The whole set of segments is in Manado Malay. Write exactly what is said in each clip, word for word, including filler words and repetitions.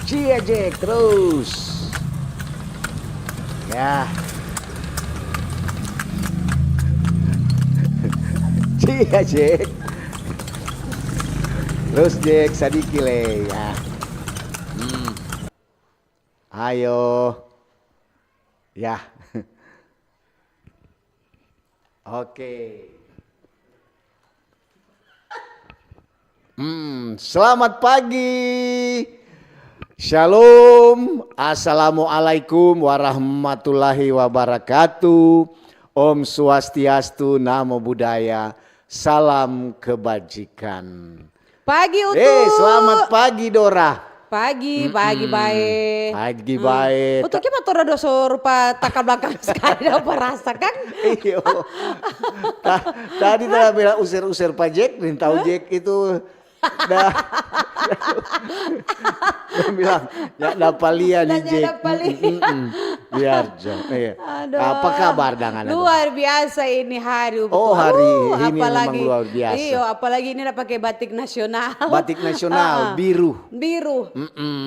Cia Jack terus. Ya. Cia Jack. Terus Jack, sadiki le, ya. Hmm. Ayo. Ya. Oke. Hmm, selamat pagi. Shalom. Assalamualaikum warahmatullahi wabarakatuh. Om Swastiastu, Namo Buddhaya. Salam kebajikan. Pagi, Utu. Eh, selamat pagi, Dora. Pagi, pagi, bae. Pagi, bae. Utu, kiapa torang dua so rupa takal blakang skali, dapa rasa, kang? Iyo. Ta-, tadi tadi bilang user-user pa Jack, nih tau Jack itu. Dah. Dia bilang, "Ya, dapa lia nih, Jack." Biar jo. Iya. Aduh. Apa kabar, Dang Ana? Luar biasa ini hari, betul. Oh, hari ini memang luar biasa. Iyo, apalagi ini ada pake batik nasional. Batik nasional, biru. Biru.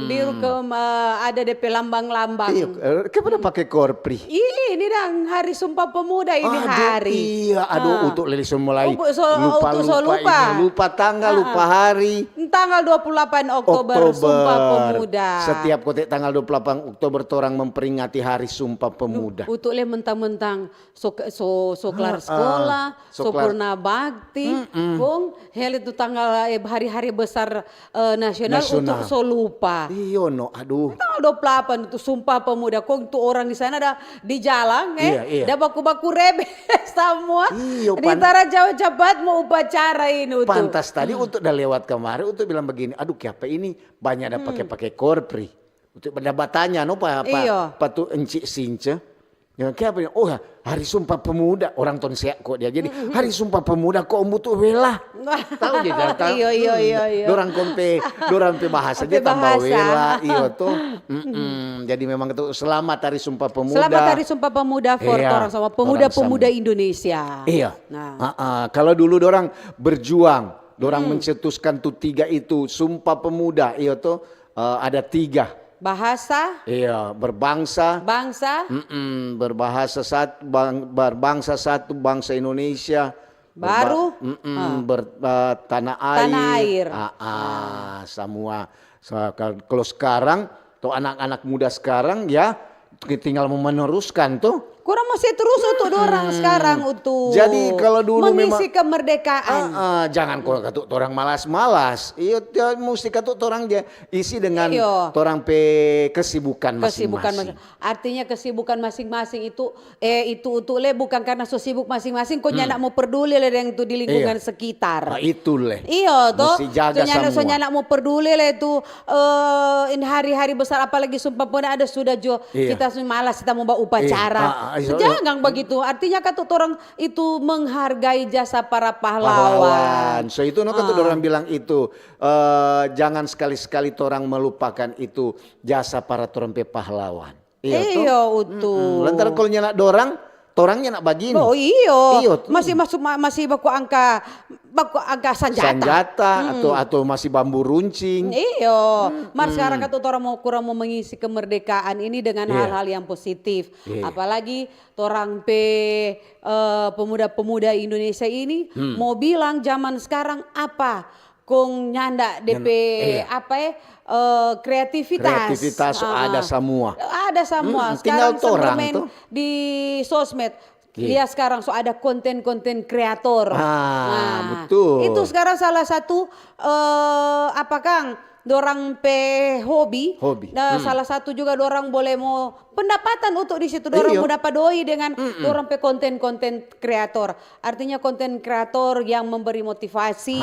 Biru ke, eh, ada depe lambang-lambang. Iyo, eh, kenapa pake korpri? Ih, ini, Dang, hari Sumpah Pemuda ini hari. Aduh, iya, aduh, Utu lele so mulai lupa, lupa ini, lupa tanggal, lupa hari. Tanggal dua puluh delapan Oktober, Sumpah Pemuda. Setiap kote tanggal dua puluh delapan Oktober, torang memperingati Hari Sumpah Pemuda. Utu le mentang-mentang so, so, so klar skola, so pernah bakti, kong hele tu tanggal, eh, hari-hari besar, eh, nasional, Utu so lupa. Iyo no, aduh. Tanggal dua puluh delapan itu Sumpah Pemuda, kong tu orang di sana ada di jalang, eh, da baku-baku rebe samua. Iyo, di tara jauh capat mo upacara ini, Utu. Pantas tadi Utu da lewat kamari, Utu bilang bagini, "Aduh, kiapa ini banya da pake-pake korpri?" Utu da batanya no pa, pa, pa tu Encik Since. Ya, kiapa ini? "Oh, hari Sumpah Pemuda." Orang Tonsea ko dia. Jadi, "Hari Sumpah Pemuda ko Om Utu wela." Tau je, tau. Iyo, iyo, iyo, iyo. Dorang kompe, dorang pe bahasa dia tambah wela, iyo to. Jadi memang itu selamat Hari Sumpah Pemuda. Selamat Hari Sumpah Pemuda for torang sama pemuda-pemuda Indonesia. Iya. Nah. Kalau dulu dorang berjuang, dorang mencetuskan tu tiga itu, Sumpah Pemuda, iyo to, eh, ada tiga. Bahasa. Iya, berbangsa. Bangsa. Mm-mm, berbahasa sat-, bang-, berbangsa satu, bangsa Indonesia. Baru. Berba-, mm-mm, ber-, eh, tanah air. Tanah air. Ah, ah, semua. So, kal-, kalau sekarang, tuh anak-anak muda sekarang, ya, tinggal mau meneruskan tuh. Kurang masih terus untuk dorang sekarang untuk mengisi kemerdekaan. Jadi kalau dulu memang, ah, ah, jangan kong katu torang malas-malas. Iyo, musti katu torang isi dengan torang pe kesibukan masing-masing. Artinya kesibukan masing-masing itu, eh, itu, itu le bukan karena so sibuk masing-masing, kong nyanda mo perduli le deng tu di lingkungan sekitar. Ah, itu le. Iyo, to. Musti jaga samua. So nyanda mo perduli le tu, eh, ini hari-hari besar, apalagi Sumpah Pemuda ada sudah jo. Iya. Kita su-, malas kita mo baupacara. Iya. Ah, ah, iya, iya. Jangan begitu. Artinya katu torang itu menghargai jasa para pahlawan. Pahlawan. So itu no katu dorang bilang itu, eh, jangan sekali-sekali torang melupakan itu jasa para torang pe pahlawan. Iyo, to? Iyo, utu. Mm-mm. Lantaran kalu nyanda dorang, torang nyanda bagini. Oh, iyo. Iyo, to. Masih masuk, ma-, masih baku angka, baku angka sanjata. Sanjata, atau, atau masih bambu runcing. Iyo. Mm-mm. Mar sekarang katu torang mo, kurang mo mengisi kemerdekaan ini dengan hal-hal yang positif. Iya. Apalagi torang pe, eh, pemuda-pemuda Indonesia ini mo bilang zaman sekarang apa? Kong nyanda depe apa, eh, eh, kreativitas. Kreativitas ada samua. Ada samua. Mm, tinggal torang sekarang so bermain di sosmed. Iya. Lia sekarang so ada konten-konten kreator. Ah, betul. Itu sekarang salah satu, eh, apa, kang? Dorang pe hobi. Hobi. Nah, salah satu juga dorang boleh mo pendapatan untuk di situ, dorang mo dapa doi dengan dorang pe konten-konten kreator. Artinya konten kreator yang memberi motivasi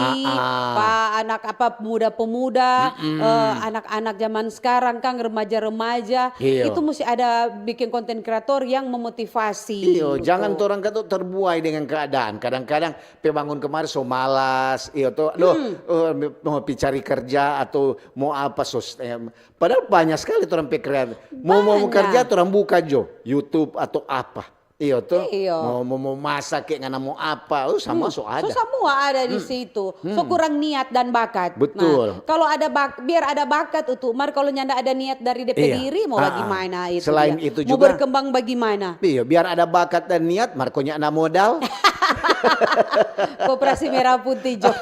pa anak apa, pemuda-pemuda, eh, anak-anak zaman sekarang, kang, remaja-remaja, itu musti ada bikin konten kreator yang memotivasi. Iyo, jangan torang katu terbuai dengan keadaan. Kadang-kadang pe bangun kemari so malas, iyo to, aduh, eh, mo pi cari kerja atau mo apa, sos-, eh, padahal banya skali torang pe kreator. Mo, mo kerja, torang buka jo YouTube atau apa. Iyo to? Iyo. Mau, mau, mau masak kek, ngana mau apa, oh, sama so ada. So samua ada di situ. So kurang niat dan bakat. Betul. Nah, kalau ada bak, biar ada bakat, Utu, mar kalau nyanda ada niat dari depe Iya. diri, mau Ah, bagaimana itu selain dia? Itu Mau juga berkembang bagaimana? Iyo, biar ada bakat dan niat, mar ko nyanda modal. Koperasi Merah Putih jo.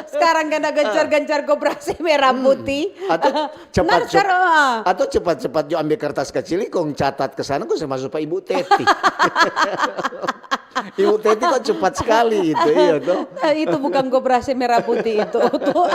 Sekarang kan ada gencar-gencar Koperasi Merah Putih. Atau cepat Nah, sekarang, ah. Atau cepat-cepat jo ambil kertas kacili, kong catat ke sana, kong se maso pa Ibu Teti. Ibu Teti kok cepat sekali itu, iya toh. Nah, itu bukan Koperasi Merah Putih itu. Tuh.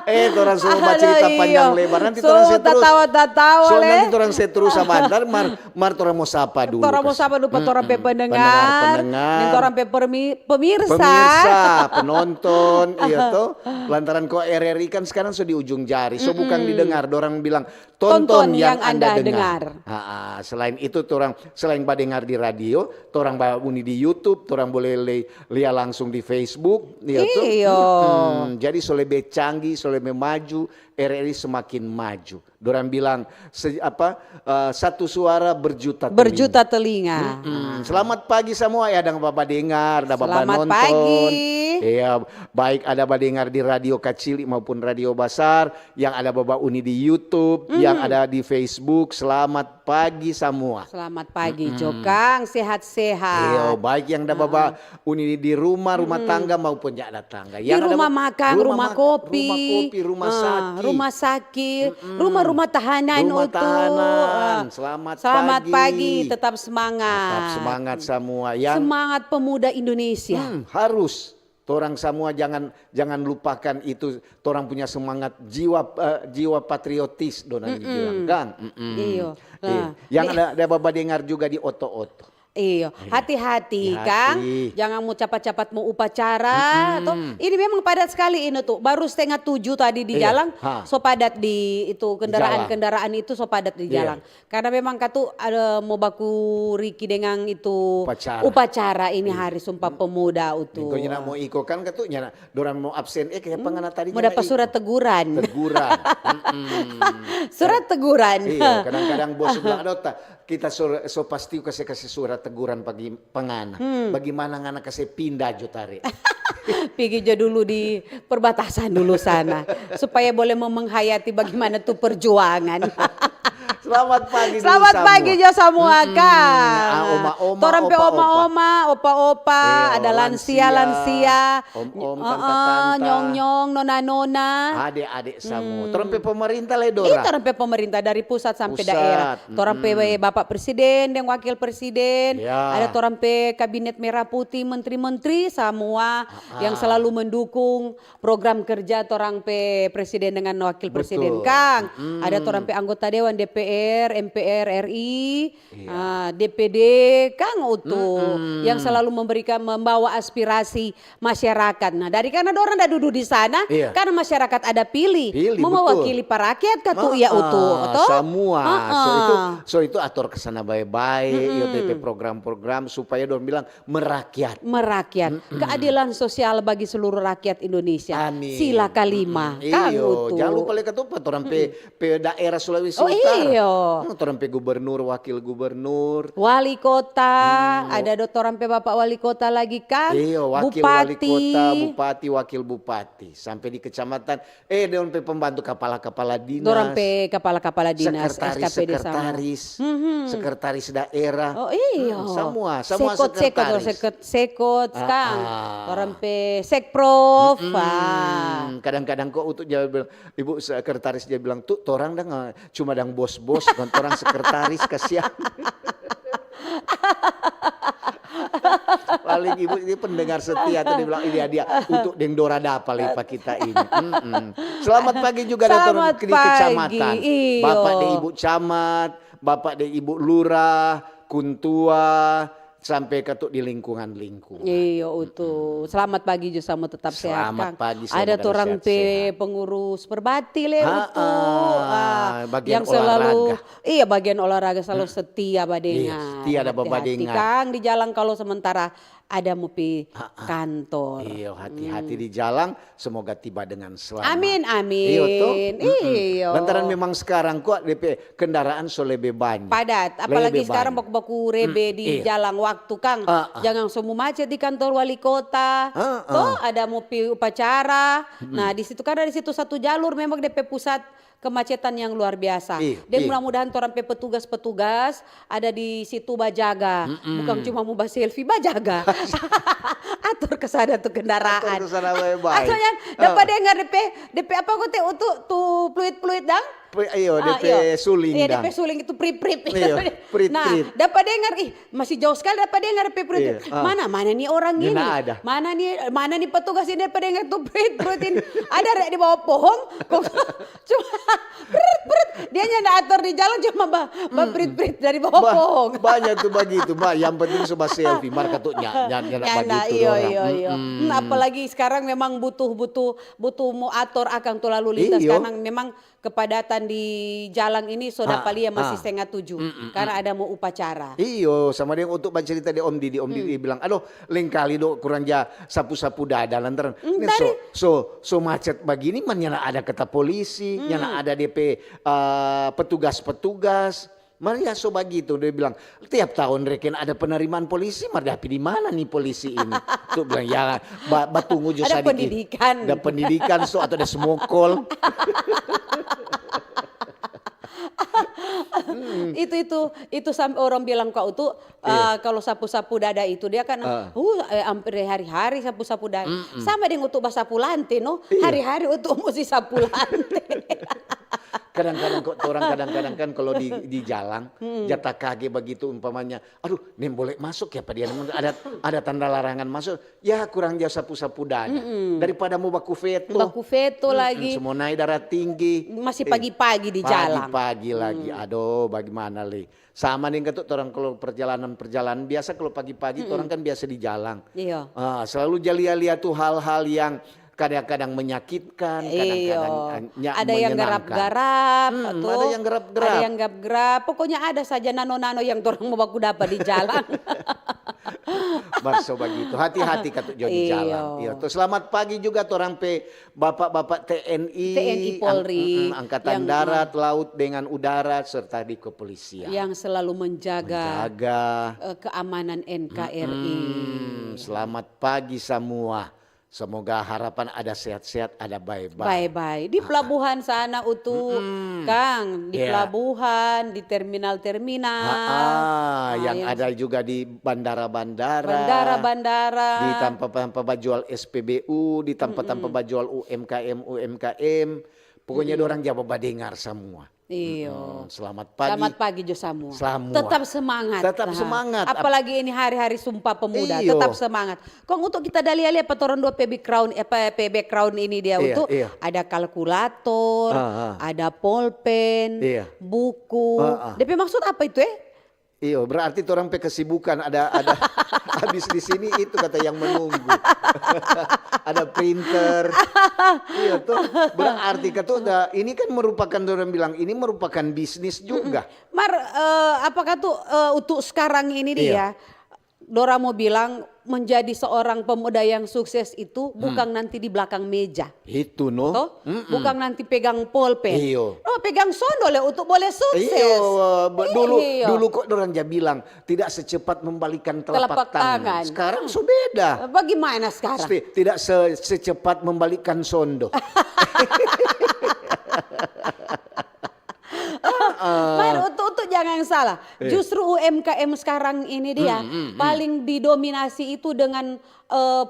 Eh, torang so bacerita Aduh, panjang iyo. Lebar. Nanti So, torang se terus. Tatawa-tatawa, So, le. Nanti torang se terus sabantar, mar, mar torang mo sapa dulu. Torang mo Kas. sapa dulu pa torang pe Mm-mm. pendengar, Pendengar. deng torang pe permi-, pemirsa. Pemirsa, penonton, iya toh. Lantaran ko R R I kan sekarang so di ujung jari, so bukan didengar. Dorang bilang, "Tonton yang Anda dengar." Ha, selain itu, torang selain badengar di radio, torang bauni di YouTube, torang boleh le-, lia langsung di Facebook, iya toh. Iyo. Mm-mm. Jadi so lebe canggih, so lebe maju, R R I semakin maju. Dorang bilang, se-, apa, eh, satu suara berjuta telinga. Berjuta telinga. Mm-mm. Selamat pagi samua, ya, ada baba dengar, ada baba Selamat nonton. Pagi. Iya, baik ada badengar di radio kacili maupun radio basar, yang ada baba uni di YouTube, yang ada di Facebook. Selamat pagi samua. Selamat pagi jo, Kang. Sehat-sehat. Iyo, baik yang ada baba uni di rumah, rumah tangga maupun yang ada tangga. Di rumah makan, rumah kopi, rumah kopi, rumah sakit. Rumah sakit, rumah-rumah tahanan. Rumah Utu. Tahanan. Ah, Selamat selamat pagi. Pagi, tetap semangat. Tetap semangat samua. Yang Semangat pemuda Indonesia. Hmm, harus. Torang samua jangan, jangan lupakan itu. Torang punya semangat jiwa, eh, jiwa patriotis, dona bilang, Kang. Mm-mm. Iyo. Iya. Nah, Yang ada, ada baba dengar juga di oto-oto. Iyo, hati-hati, Hati-hati. Kang. Jangan mau capat-capat mau upacara. Toh, ini memang padat sekali ini tuh. Baru setengah tujuh tadi di Iya, jalan, ha. So padat di itu, kendaraan-kendaraan itu so padat di Iya. Jalan. Karena memang katu ada mau baku riki dengan itu Upacara. Upacara ini Hari Sumpah Pemuda, Utu. Ko nyanda mo iko kan katu nyanda, dorang mo absen, eh, kaya pangana tadi Mau dapat surat teguran. Teguran. Mm-mm. Surat teguran. Iya, kadang-kadang bos bilang, "Adoh, ta, kita so, so pasti kase, kase surat teguran pagi pangana. Bagaimana ngana kase pindah jo tare?" Pigi jo dulu di perbatasan dulu sana, supaya boleh mau menghayati bagaimana tuh perjuangan. Selamat pagi dulu Selamat samua. Pagi jo samua, Kang. Ah, oma-oma, Torang pe opa-opa. Oma-oma, opa-opa, Iya, ada lansia-lansia, om-om, Heeh, tanta-tanta. Nyong-nyong, nona-nona. Ade-ade samua. Torang pe pemerintah le, Dora. Torang pe pemerintah dari pusat sampai Pusat, daerah. Torang pe Bapak Presiden deng Wakil Presiden. Ya. Ada torang pe Kabinet Merah Putih, menteri-menteri samua yang selalu mendukung program kerja torang pe Presiden dengan Wakil Presiden, Betul. Kang. Ada torang pe anggota Dewan D P R, M P R R I, ah, D P D, Kang, Utu, yang selalu memberikan, membawa aspirasi masyarakat. Nah, dari karena dorang ada dudu di sana, Iya. Karena masyarakat ada pilih, Pilih, mau betul. mewakili pa rakyat katu, iya, Utu, Ah, toh? Samua. So Heeh. itu, so itu ator ke sana bae-bae, yo, T T program-program supaya dorang bilang merakyat. Merakyat, keadilan sosial bagi seluruh rakyat Indonesia. Amin. Sila kalima, Kang, Iyo, Utu. Jangan lupa lagi katu pa torang pe, pe daerah Sulawesi Oh, Utara. iyo. Hmm, torang pe gubernur, wakil gubernur. Wali kota, ada do torang pe Bapak Wali Kota lagi, Kang. Iyo, wakil wali Bupati. Kota, bupati, wakil bupati, sampai di kecamatan. Eh, dorang pe pembantu kepala-kepala dinas. Dorang pe kepala-kepala dinas, Sekretaris, S K P D sama. sekretaris, sekretaris daerah. Oh, iyo. Hmm, samua, samua Sekot, sekot, sekretaris. sekot, sekot, Kang. Ah. Torang pe sekprov. Ah. Hmm, kadang-kadang kok untuk dia bilang, ibu sekretaris dia bilang, "Tuh, torang dang, eh, cuma dang bos-bos, bukan torang sekretaris, kasihan." Paling ibu ini pendengar setia tuh, dia bilang, "Ini dia, untuk deng Dora dapa le pa kita ini." Mm-mm. Selamat pagi juga ada orang Selamat di kecamatan. Pagi, iyo. Bapak deng ibu camat, bapak deng ibu lurah, kuntua, sampai katu di lingkungan-lingkungan. Iyo, Utu. Selamat pagi jo samua, tetap sehat, Selamat Kang. Pagi, Ada semoga torang pe sehat-sehat. Pengurus perbati le, Ha, Utu. ah, Ah, bagian yang selalu, olahraga. Iya, bagian olahraga selalu setia Iya, badengar. setia ada Hati-hati, badengar. Kang, di jalan kalau sementara ada mo pi kantor. Iyo, hati-hati di jalang, semoga tiba dengan selamat. Amin, amin. Iyo, to? Mm-mm. Iyo. Lantaran memang sekarang kok depe kendaraan so lebe banyak. Padat, apalagi sekarang baku-baku rebe di jalang waktu, kang. Jangan so mo macet di kantor wali kota. To, ada mo pi upacara. Nah, di situ, karena di situ satu jalur memang depe pusat kemacetan yang luar biasa. Iyo, iyo. Dan mudah-mudahan torang pe petugas-petugas ada di situ bajaga. Bukan cuma mo baselfie, bajaga. Ator ke sana tu kendaraan. Ator ke sana bae-bae. Asalnya dapa dengar depe, depe apa kote utu tu pluit-pluit dang? Iyo, depe suling dang. Iyo, depe suling itu prip-prip. Iyo, prip-prip. Nah, dapa dengar, ih, masih jauh skali dapa dengar pe perut. Mana, mana ni orang ini? Mana ni, mana ni petugas ini dapa dengar tu perut, perut ini? Ada re di bawah pohong, kong cuma perut, perut. Dia nyanda ator di jalan, cuma ba, ba perut, perut dari bawah pohong. Banyak tu bagitu, ba. Yang penting so ba selfie, mar katu nya, nya, nya bagitu. Iyo, iyo, iyo. Apalagi sekarang memang butuh, butuh, butuh mo ator akang tu lalu lintas karena memang kepadatan di jalang ini so dapa lia masih stenga tuju karena ada mo upacara. Iyo, sama deng untuk bacerita di Om Didi, Om Didi bilang, adoh, lengkali do kurang ja sapu-sapu dada lantaran so, so, so macet bagini, man nyana ada kata polisi, nyana ada depe uh, petugas-petugas. Mar ya so bagitu, dia bilang, tiap tahun reken ada penerimaan polisi, mar dapa di mana ni polisi ini? Tu bilang, ya, ba, batunggu jo sadiki. Ada pendidikan. Ada pendidikan, so, atau ada smokol. Itu, itu, itu sampe orang bilang kau tu, uh, kalau sapu-sapu dada itu, dia kan, uh, eh, hampir hari-hari sapu-sapu dada. Sama deng untuk basapu lante, no? Hari-hari untuk musti sapu lante. Kadang-kadang kok orang kadang-kadang kan kalau di, di jalang, jata kage bagitu umpamanya, aduh, nem boleh masuk ya, apa dia ada, ada tanda larangan masuk, ya kurang ja sapu-sapu dada. Daripada mo baku feto. Baku feto lagi. Semua naik darah tinggi. Masih pagi-pagi di jalang. Pagi-pagi lagi, aduh, bagaimana le? Sama deng katu orang kalau perjalanan-perjalanan biasa, kalau pagi-pagi orang kan biasa di jalang. Iya. Ah, selalu ja lia-lia tu hal-hal yang kadang-kadang menyakitkan, kadang-kadang ada yang garap-garap, ada yang garap-garap. Pokoknya ada saja nano-nano yang torang mo baku dapa di jalang. Mar so bagitu, hati-hati katu jo di jalang. Iya, to selamat pagi juga torang pe bapak-bapak T N I, T N I Polri, Angkatan Darat, Laut dengan Udara serta di kepolisian. Yang selalu menjaga, menjaga. Eh, keamanan N K R I. Selamat pagi semua. Semoga harapan ada sehat-sehat, ada bae-bae. Bae-bae. Di pelabuhan sana, Utu, Kang. Di pelabuhan, di terminal-terminal. Ah, yang ada juga di bandara-bandara. Bandara-bandara. Di tampa-tampa bajual S P B U, di tampa-tampa bajual U M K M, U M K M. Pokoknya dorang ja badengar semua. Iyo. Selamat pagi. Selamat pagi jo samua. Samua. Tetap semangat. Tetap semangat. Apalagi ini hari-hari Sumpah Pemuda. Iyo. Tetap semangat. Kong untuk kita da lia-lia pa torang dua pe background, eh, pe, pe background ini dia untuk ada kalkulator, ada polpen, buku. Depe maksud apa itu, eh? Iyo, berarti torang pe kesibukan ada, ada habis di sini itu kata yang menunggu. Ada printer. Iyo tuh, berarti katu ini kan merupakan, dorang bilang ini merupakan bisnis juga. Mar, eh, apa katu, eh, untuk sekarang ini dia, dorang mo bilang menjadi seorang pemuda yang sukses itu bukan nanti di belakang meja. Itu no. Bukan nanti pegang polpen. Iyo. No, pegang sondo le untuk boleh sukses. Iyo, dulu, dulu kok dorang ja bilang tidak secepat membalikkan telapak tangan. Sekarang so beda. Bagaimana sekarang? Tidak secepat membalikkan sondo. Mar, untuk, untuk jangan salah. Justru U M K M sekarang ini dia paling didominasi itu dengan, eh,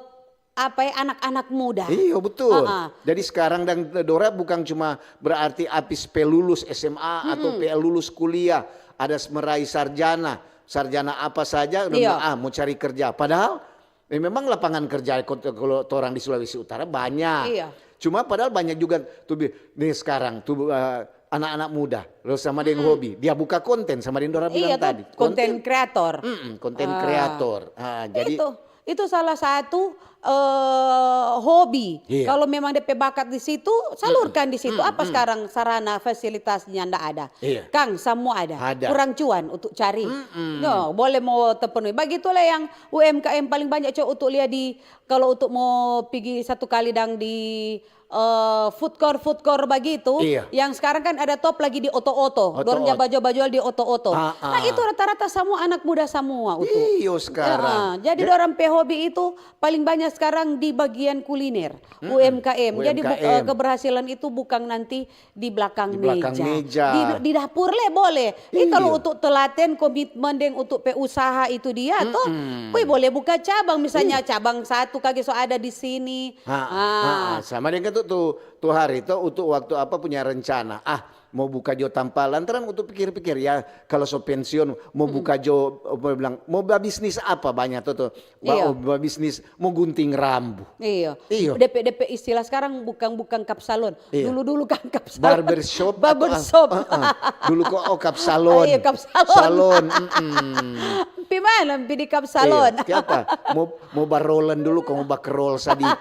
apa ya, anak-anak muda. Iyo, betul. Jadi sekarang dang dora bukan cuma berarti abis pe lulus S M A atau pe lulus kuliah, ada meraih sarjana, sarjana apa saja, ah, mo cari kerja. Padahal, eh, memang lapangan kerja kalo torang di Sulawesi Utara banyak. Cuma padahal banyak juga tu, nih sekarang tu, eh, anak-anak muda, lo sama deng hobi, dia buka konten sama deng dora bilang tadi. Konten kreator. Konten kreator. Ah, jadi itu, itu salah satu, eh, hobi. Iya. Kalau memang depe bakat di situ, salurkan di situ. Apa sekarang sarana fasilitasnya nda ada? Iya. Kang, samua ada. Ada. Kurang cuan untuk cari. No, boleh mo terpenuhi. Bagitulah yang U M K M paling banyak, co, untuk lia di, kalau untuk mo pigi satu kali dang di, eh, food court, food court bagitu, iya, yang sekarang kan ada top lagi di oto-oto. Dorang ja bajual-bajual di oto-oto. Ah, ah. Nah, itu rata-rata samua anak muda samua, Utu. Iyo, sekarang. Ya, ah. Jadi, dorang pe hobi itu paling banyak sekarang di bagian kuliner, U M K M. Jadi, buk-, eh, keberhasilan itu bukan nanti di belakang meja. Di, di dapur le boleh. Ih, kalau untuk telaten, komitmen deng untuk pe usaha itu dia, toh. Wih, boleh buka cabang, misalnya cabang satu kage so ada di sini. Ha, ha, sama deng katu tu, tu hari to, untuk waktu apa punya rencana. Ah, mo buka jo tampa, lantaran untuk pikir-pikir ya, kalau so pensiun, mo buka jo, mo bilang, mo babisnis apa banyak to, to. Ba-, babisnis, mo gunting rambu. Iyo. Iyo. Depe, depe istilah sekarang bukan, bukan cup salon. Iyo. Dulu-dulu kan cup salon. Barbershop atau, ah, ah, ah. Dulu kok, oh, cup salon. Iyo, cup salon. Salon, mm-mm. Pi mana pi di cup salon? Iyo, kiapa? Mo, mo barolan dulu, kong mo bakerol sadiki.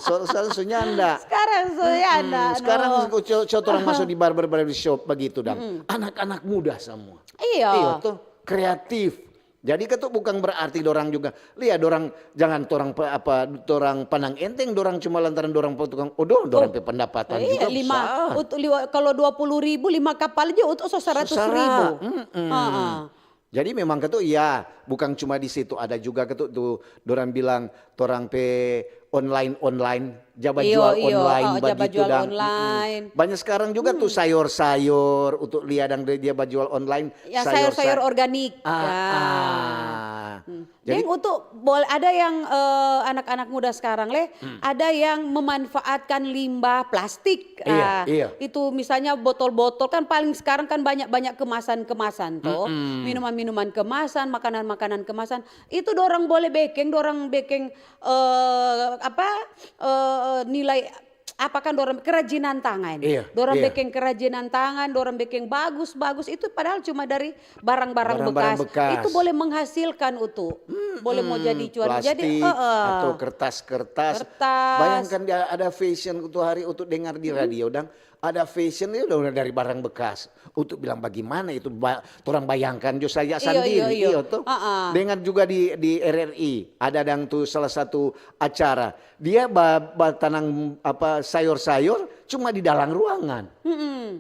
So, so, so nyanda. Sekarang so nyanda, sekarang no. Ko, co, co torang maso di barber, barbershop bagitu dang. Anak-anak muda samua. Iyo. Iyo, to, kreatif. Jadi katu bukang berarti dorang juga, lia dorang, jangan torang pe-, apa, torang pandang enteng, dorang cuma lantaran dorang pe tukang odol, dorang pe pendapatan juga lima, besar. Untuk liwa-, kalau dua puluh ribu, lima kapal aja untuk so seratus ribu. Sosara, mm-mm. Jadi memang katu, ya, bukang cuma di situ, ada juga katu tu dorang bilang torang pe online, online, ja bajual online, oh, ja bagitu bajual dang. Mm-mm. Online. Banyak sekarang juga tu sayor-sayor, untuk lia dang dia, dia bajual online. Ya, sayor-sayor organik. Ah, ya. Ah. Hmm. Jadi deng untuk bol-, ada yang, eh, anak-anak muda sekarang le, ada yang memanfaatkan limbah plastik. Iya, ah, iya. Itu misalnya botol-botol, kan paling sekarang kan banyak-banyak kemasan-kemasan toh. Minuman-minuman kemasan, makanan-makanan kemasan. Itu dorang boleh bekeng, dorang bekeng, eh, apa, eh, nilai apa kan dorang kerajinan tangan. Iya, dorang bekeng kerajinan tangan, dorang bekeng bagus-bagus. Itu padahal cuma dari barang-barang bekas. Itu boleh menghasilkan, Utu. Boleh mau jadi cuan. Jadi, plastik, eh, eh, atau kertas-kertas. Kertas. Bayangkan dia ada fashion tu hari untuk dengar di radio, dang. Ada fashion itu udah dari barang bekas. Untuk bilang bagaimana itu ba-, torang bayangkan jo saja sandiri, iyo, iyo, iyo, to. Dengan juga di, di R R I, ada dang tu salah satu acara. Dia ba-, batanang, apa, sayor-sayor cuma di dalam ruangan.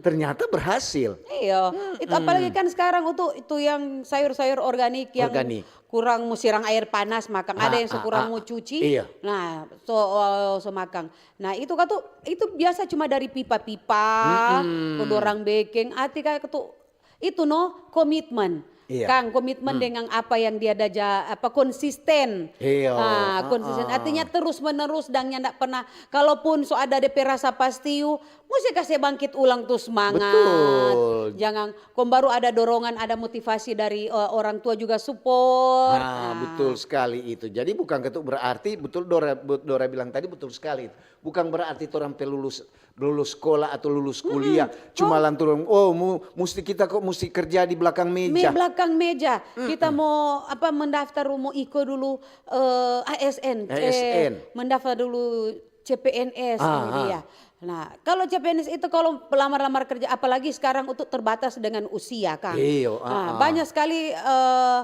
Ternyata berhasil. Iyo. Itu apalagi kan sekarang untuk itu yang sayor-sayor organik yang kurang mo sirang aer panas, makang ada yang so kurang mo cuci. Iya. Nah, so, eh, so makang. Nah, itu katu, itu biasa cuma dari pipa-pipa, kong dorang bekeng, ati kaya katu, itu no, komitmen. Iya. Kang, komitmen dengan apa yang dia da ja-, apa, konsisten. Iya. Ah, konsisten. Artinya terus menerus dang nyanda pernah, kalaupun so ada depe rasa pastiu, musti kase bangkit ulang tu semangat. Betul. Jangan, kong baru ada dorongan, ada motivasi dari, eh, orang tua juga support. Nah, betul sekali itu. Jadi bukan katu berarti, betul Dora, Dora bilang tadi betul sekali. Bukang berarti torang pe lulus, lulus skolah atau lulus kuliah cuma lantaran, oh, mu-, musti kita kok musti kerja di blakang meja. Belakang meja. Kita mo, apa, mendaftar mo iko dulu, eh, A S N, eh, mendaftar dulu C P N S ini dia. Nah, kalau C P N S itu kalau pelamar-lamar kerja, apalagi sekarang untuk terbatas dengan usia, Kang. Iyo, banyak sekali, eh,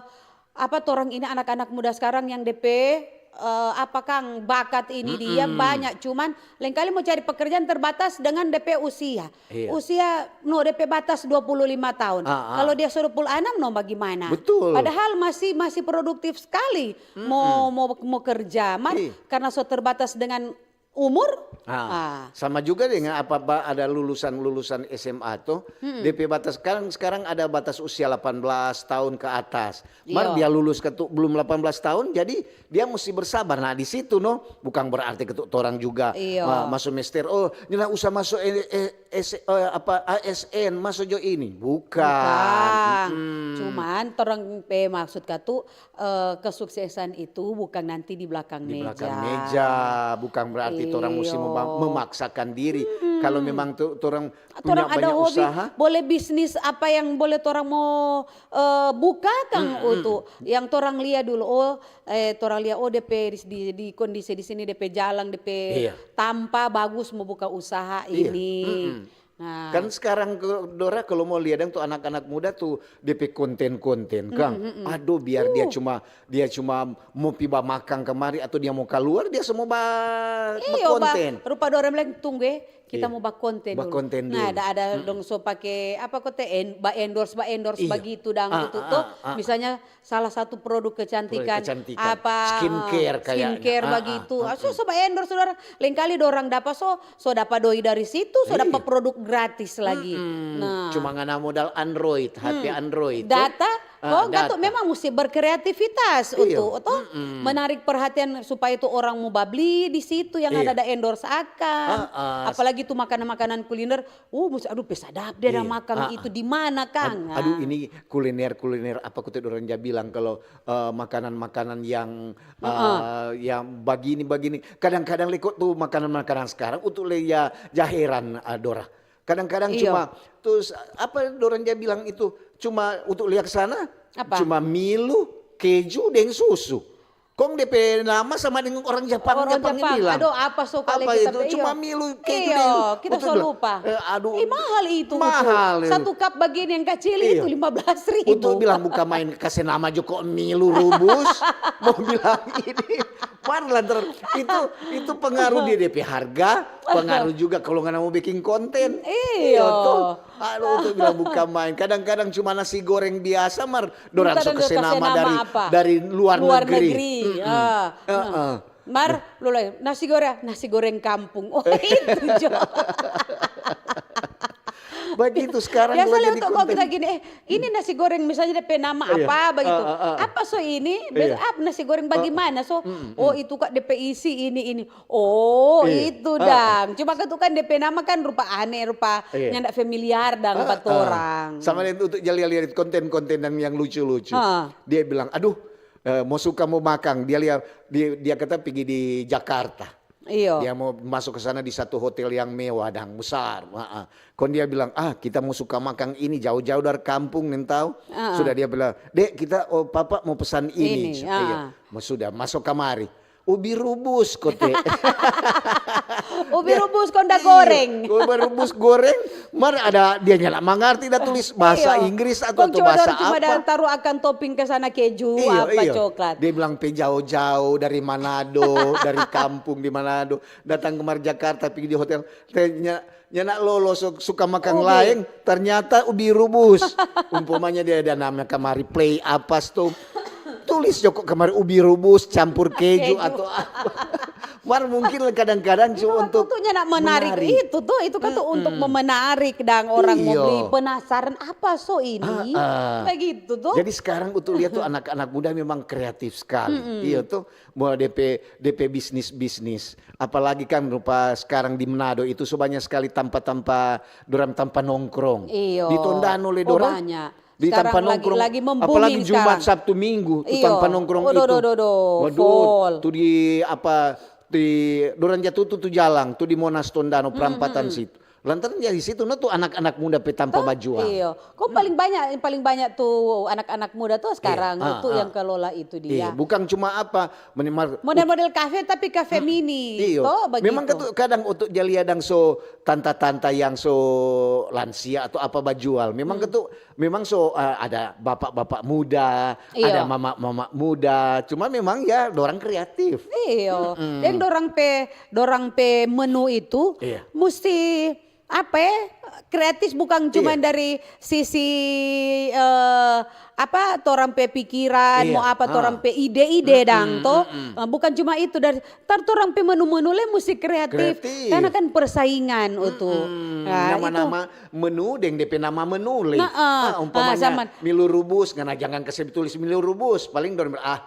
apa, torang ini anak-anak muda sekarang yang depe, eh, apa, kang, bakat ini dia banyak, cuman lengkali mo cari pekerjaan terbatas dengan depe usia. Iya. Usia, no, depe batas dua puluh lima tahun. Kalau dia so dua puluh enam, no, bagaimana? Betul. Padahal masih, masih produktif sekali mo, mo, mo kerja. Mar, karena so terbatas dengan umur. Ah, sama juga dengan apa, ba, ada lulusan-lulusan S M A to, depe batas sekarang, sekarang ada batas usia delapan belas tahun ke atas. Mar dia lulus katu belum delapan belas tahun, jadi dia musti bersabar. Nah, di situ no, bukang berarti katu torang juga, ah, maso mester, oh, nyanda usah maso, eh, eh, S-, eh, apa, A S N, maso jo ini. Bukang. Cuman torang pe maksud katu, eh, kesuksesan itu bukang nanti di blakang meja. Di blakang meja, bukang berarti torang musti mema-, memaksakan diri. Kalau memang tu torang punya banyak usaha. Torang ada hobi, boleh bisnis apa yang boleh torang mo, eh, buka kang, Utu. Yang torang lia dulu, oh, eh, torang lia, oh, depe di, di, di kondisi di sini, depe jalang, depe tampa bagus mo buka usaha ini. Nah. Kan sekarang ke-, Dora, kalau mo lia dang tu anak-anak muda tu, depe konten-konten kang. Aduh, biar dia cuma, dia cuma mo pi bamakang kamari atau dia mo kaluar, dia so mo ba-, bakonten. Iyo, ba-, rupa dorang bilang, "Tunggu, eh, kita mo bakonten dulu." Bakonten dulu. Nah, ada, ada dong so pake apa kote, en-, ba-endorse, ba-endorse bagitu dang, ah, gitu ah, to. Ah, ah. Misalnya salah satu produk kecantikan, produk kecantikan, apa, skincare, eh, kayaknya. Skincare bagitu. Ah, ah, ah, so, ah. So ba-endorse, dorang. Lain kali dorang dapa so, so dapa doi dari situ, so dapa produk gratis lagi. Nah. Cuma ngana modal Android, H P Android, to. Data, ah, oh, enggak tuh, data. Memang musti berkreativitas, iyo, untuk, to, menarik perhatian supaya tuh orang mau babli di situ yang ada, ada endorse akan. Ah, ah. Apalagi tuh makanan-makanan kuliner, oh, musti, aduh, pe sadap dia ada makang itu di mana, kang? Ad-, aduh, ini kuliner-kuliner apa kutu orang ja bilang kalau, eh, makanan-makanan yang, eh, yang bagini-bagini. Kadang-kadang leko tuh makanan-makanan sekarang untuk le ya jaheran, eh, Dora. Kadang-kadang cuma, terus, apa dorang ja bilang itu, cuma untuk lia ke sana, apa? Cuma milu, keju, deng susu. Kong depe nama sama deng orang Japang, orang Japang Japang bilang. Aduh, apa so kali apa kita itu? Cuma milu, keju, iyo, deng kita so lupa. Eh, aduh, eh, mahal itu, mahal itu. Satu cup bagini yang kacil itu lima belas ribu. Untuk bilang buka main, kase nama jo ko milu rubus. Mau bilang ini. Mar lantaran itu, itu pengaruh dia, depe harga, pengaruh juga kalau ngana mau bikin konten. Iyo. Iyo, tuh. Aduh, tuh bilang bukan main. Kadang-kadang cuma nasi goreng biasa, mar dorang so kase nama dari, dari luar negeri. Luar negeri. Ah. Heeh. Mar, lu lagi, nasi goreng, nasi goreng kampung. Oh, itu jo. Bagitu sekarang. Biasa kalau jadi konten. Kita gini, eh, ini nasi goreng misalnya depe nama apa begitu. Ah, ah, ah. Apa so ini? Biasa, ah, nasi goreng bagaimana? So, oh, itu kak depe isi ini, ini. Oh, itu dang. Cuma kan tu kan depe nama kan rupa aneh, rupa nyanda familiar dang pa torang. Sama deng untuk ja lia-lia konten-konten yang, yang lucu-lucu. Dia bilang, aduh, eh, mo suka mo makang. Dia lia, dia, dia kata pigi di Jakarta. Iyo. Dia mo maso ke sana di satu hotel yang mewah dang, besar. Heeh. Kong dia bilang, "Ah, kita mo suka makang ini jao-jao dari kampung, nintau." Heeh. Sudah dia bilang, "Dek, kita, oh, papa mo pesan ini." Ini, ah. Iyo. Mo sudah, maso kamari. Ubi rubus, kote. Ubi rubus kong da goreng. Ubi rubus goreng, mar ada dia nyanda mangarti da tulis bahasa Inggris atau, atau bahasa apa. Cuma da taru akang topping ke sana keju, apa, coklat. Dia bilang pe jao-jao dari Manado, dari kampung di Manado, datang kemari Jakarta, pigi di hotel. Tanya, nyanda lolo su-, suka makang laeng, ternyata ubi rubus. Umpamanya dia ada nama kamari play apa sto. Tulis jo ko kamari ubi rubus campur keju atau apa. Mar mungkin kadang-kadang cuma untuk, untuk nyanda menarik itu tuh, itu kan tuh untuk memenarik dang orang mau beli, penasaran apa so ini. Begitu tuh. Jadi sekarang untuk lihat tuh anak-anak muda memang kreatif sekali. Iya tuh, mau depe, depe bisnis-bisnis. Apalagi kan rupa sekarang di Manado itu so banyak sekali tampa-tampa, dorang tampa nongkrong. Iyo. Di Tondano le dorang. Oh, banyak. Di tampa nongkrong, lagi, lagi apalagi Jumat, Sabtu, Minggu, tu tampa nongkrong itu. Waduh, full. Tu di apa, di dorang ja tutu tu jalang, tu di Monas Tondano, perampatan situ. Lantaran dari situ, no, tu anak-anak muda pe tampa bajual. Iyo. Kong paling banyak, paling banyak tu anak-anak muda tu sekarang, itu yang kelola itu dia. Iya, bukan cuma apa, model-model kafe, tapi kafe mini. Iyo. Memang begitu. Kadang untuk ja lia dang so tanta-tanta yang so lansia atau apa bajual. Memang ketu, memang so, eh, ada bapak-bapak muda, ada mama-mama muda. Cuma memang ya, dorang kreatif. Iyo. Dan dorang pe, dorang pe menu itu musti apa ya, kreatif bukan cuma dari sisi, eh, apa, torang pe pikiran, mau apa, torang pe ide-ide dang, to. Eh, bukan cuma itu, dari tar torang pe menu-menu le musti kreatif. Karena kan persaingan, Utu. Nah, nama-nama menu deng depe nama menu le. Nah, umpamanya milu rubus, ngana jangan kase tulis milu rubus, paling dorang bilang, ah,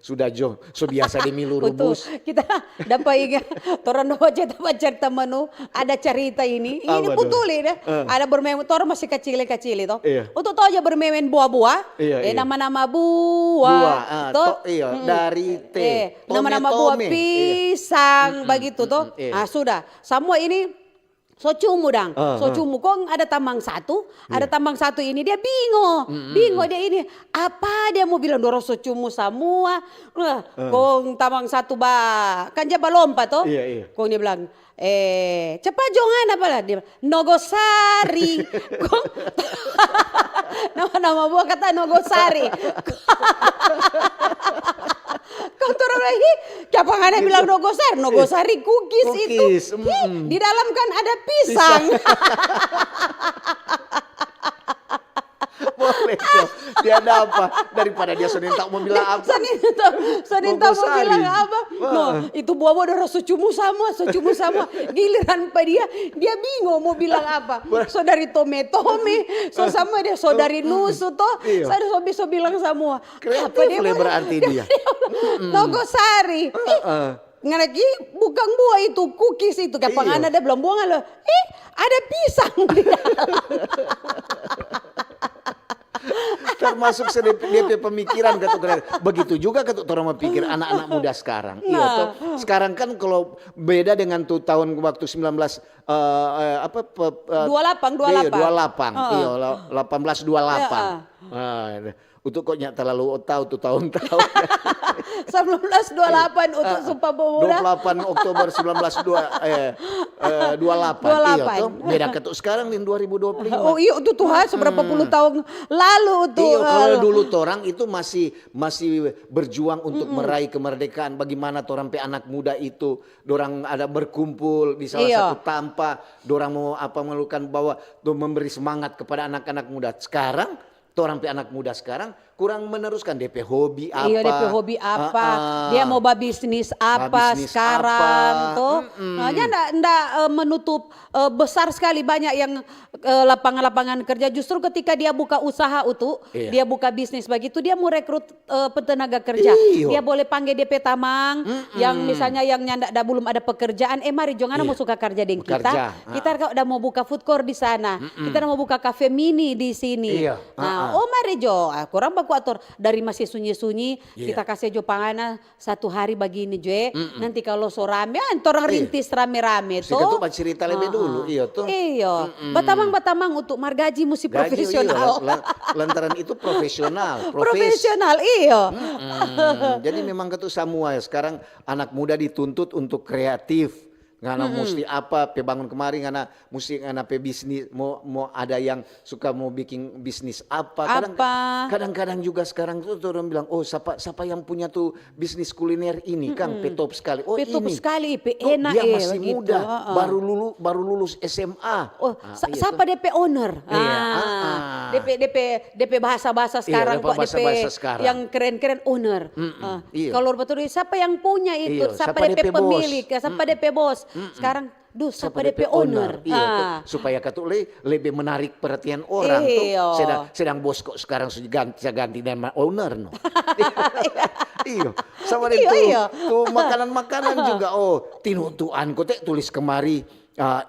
sudah jo, so biasa di milu rubus. Betul. Kita dapa inga, torang dapa cerita, bacerita menu, ada carita ini. Ini betul ini. Ada bermain, torang masih kacili-kacili to. Iya. Untuk tau ja bermain buah-buah, eh, nama-nama buah. Buah, ah, to, iya, dari T. Eh, nama-nama buah, pisang, bagitu to. Ah, sudah. Samua ini So cumu dang, so cumu. Kong ada tamang satu, ada tamang satu ini dia bingo, bingo dia ini. Apa dia mo bilang, dorang so cumu samua. Nah, kong tamang satu ba, kan dia balompa to. Iya, iya. Kong dia bilang, "Eh, cepat jo ngana pala." Dia bilang, "Nogosari." Kong nama-nama buah kata Nogosari. Kong torang bilang, "Hi, kiapa ngana bilang Nogosari? Nogosari kukis itu. Kukis, hi, di dalam kan ada pisang." Boleh jo. Dia ada apa? Daripada dia so nintau mo bilang apa. So nintau, so nintau mo bilang apa. No, itu buah-buah dorang so cumu samua, so cumu samua. Giliran pa dia, dia bingo mo bilang apa. So dari tome-tome, so samua dia so dari nusu to. Iya. So, so, so bilang samua. Kreatif le berarti dia. Nogosari. Ih, ngana ki bukang buah itu, kukis itu, kiapa ngana da bilang buah lo. Eh, ada pisang di dalam. Termasuk se-, dia pe pemikiran katu kreatif. Begitu juga katu torang berpikir anak-anak muda sekarang. Iya, toh. Sekarang kan kalau beda dengan tu tahun waktu sembilan belas, eh, eh, apa, pe-, eh, dua delapan, dua delapan. Iya, dua delapan. Iya, la-, delapan belas dua delapan. Nah, itu. Untuk kok nya terlalu tahu tu tahun-tahun. Sembilan belas dua delapan untuk Sumpah Pemuda. Dua puluh delapan Oktober sembilan belas dua, eh, eh, dua delapan. Iya, toh? Beda katu sekarang di dua ribu dua puluh lima. Oh, iya, itu tuh, ha, seberapa puluh tahun lalu tuh. Iya, kalau dulu torang itu masih, masih berjuang untuk meraih kemerdekaan. Bagaimana torang pe anak muda itu, dorang ada berkumpul di salah satu tampa, dorang mau apa, melakukan bahwa tuh memberi semangat kepada anak-anak muda. Sekarang torang pe anak muda sekarang kurang meneruskan dia pe hobi apa. Iya, dia pe hobi apa, dia mau babisnis apa sekarang, to. Nah, dia nda, nda, eh, menutup, eh, besar sekali banyak yang, eh, lapangan-lapangan kerja. Justru ketika dia buka usaha, Utu, dia buka bisnis bagitu, dia mau rekrut, eh, petenaga kerja. Iyo. Dia boleh pangge dia pe tamang, yang misalnya yang nyanda, da belum ada pekerjaan, eh, mari jo ngana mau suka karja deng kita. Kita kalo da mau buka food court di sana, kita da mau buka cafe mini di sini. Iya. Nah, oh mari jo, ah, kurang baku ator dari masih sunyi-sunyi, kita kase jo pa ngana satu hari bagini jo, eh. Nanti kalo so rame, ah, torang rintis rame-rame to. Sika tu bacerita lebe dulu, iyo to. Iyo. Batamang-batamang untuk margaji musti profesional. Gaji, iyo, la-, la-, lantaran itu profesional, profes-. Profesional, iyo. Jadi memang katu samua sekarang anak muda dituntut untuk kreatif. Ngana musti apa, pe bangun kemari ngana musti ngana pe bisnis, mo, mo ada yang suka mo biking bisnis apa. Kadang, kadang-kadang juga sekarang tu orang bilang, "Oh, sapa, sapa yang punya tu bisnis kuliner ini, kang, pe top sekali." Oh, pe top sekali, pe enak, dia masih muda, baru lulu-, baru lulus S M A. Oh, sapa de pe owner? Iya, ah, de pe, de pe, de pe bahasa-bahasa sekarang kok, de pe yang keren-keren owner. Iya. Kalau betul, sapa yang punya itu? Sapa de pe pemilik? Sapa de pe bos? Sekarang, duh, sapa de pe owner? Iya, supaya katu le-, lebih menarik perhatian orang tu. Sedang, sedang bos kok sekarang sudah ganti, ganti nama owner, no. Iyo, sama deng tu, tu makanan-makanan juga. Oh, tinutuan kote tulis kemari. Ah,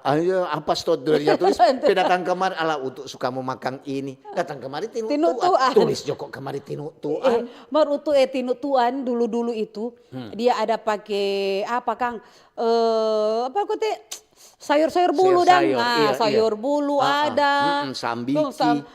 apa stot dia tulis? Pe datang kemari, ala Utu suka mo makang ini. Datang kemari tinutuan. Tulis jo kemari tinutuan. Mar Utu, eh, tinutuan dulu-dulu itu, dia ada pake apa, kang? Eh, apa kote? Sayur-sayur bulu dang. Sayur, sayur bulu ada. Sambiki.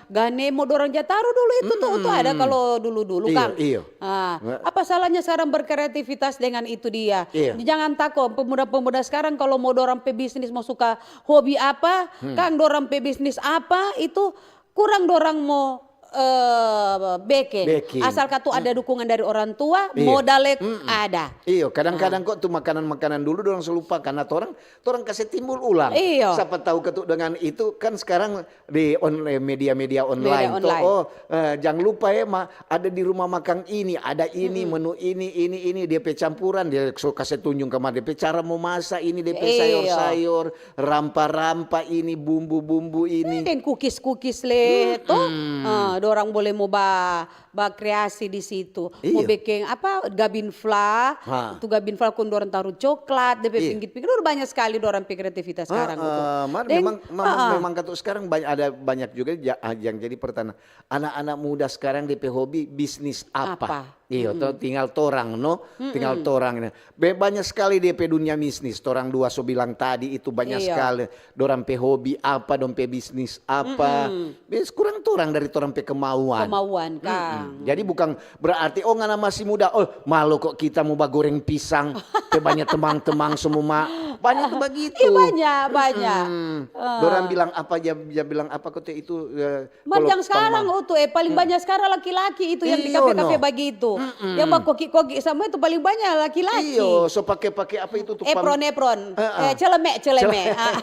Ganemo dorang ja taru dulu itu tu, tu ada kalo dulu-dulu, kang. Iyo. Ah, apa salahnya sekarang berkreativitas dengan itu dia? Jangan tako, pemuda-pemuda sekarang kalo mo dorang pe bisnis, mo suka hobi apa, kang, dorang pe bisnis apa, itu kurang dorang mo, eh, beke. Asal katu ada dukungan dari orang tua, modal lek ada. Iyo, kadang-kadang kok tu makanan-makanan dulu dorang so lupa karena torang, torang kase timbul ulang. Iyo. Sapa tau katu dengan itu kan sekarang di onla-, media-media online to. Oh, eh, jang lupa ya, ma, ada di rumah makang ini, ada ini, menu ini, ini, ini, dia pe campuran, dia so kase tunjung kemari, dia pe cara mo masa ini, dia pe sayur-sayur, rampa-rampa ini, bumbu-bumbu ini. Deng kukis-kukis le to. Ah, dorang boleh mo ba, ba kreasi di situ. Mo Iya. biking apa, gabinfla, Ha. tu gabinfla kong dorang taru coklat, depe Iya. pinggir-pinggir, udah banyak sekali dorang pe kreativitas sekarang Ah, itu. ah, mar Deng, memang, memang, ah, ah. memang katu sekarang banyak, ada banyak juga ja-, ah, yang jadi pertanyaan. Anak-anak muda sekarang depe hobi bisnis apa? Apa? Iyo, to, Mm-mm. tinggal torang, no? Tinggal Mm-mm. torang. Be-, banyak sekali depe dunia bisnis. Torang dua so bilang tadi itu banyak Iyo. sekali. Dorang pe hobi apa, dong pe bisnis apa. Mm-mm. Be, kurang torang dari torang pe kemauan. Kemauan, Mm-mm. Kang. Jadi bukan berarti, "Oh, ngana masih muda, oh, malo kok kita mo bagoreng pisang." Pe banyak temang-temang semua, ma-, banyak tu bagitu. Iya, banyak, banyak. Mm-mm. Ah. Dorang bilang apa, dia, dia bilang apa, kok itu, eh, Mar Kalo jang skarang, pang-, oh, tu, eh, paling hmm. banya skarang laki-laki itu yang di Iyo, kafe-kafe no. bagitu. Mm-mm. Yang bakoki-koki samua itu paling banya laki-laki. Iyo, so pake-pake apa itu tu, pam- Apron, apron. Heeh. Eh, celeme, celeme. Cele- Ah.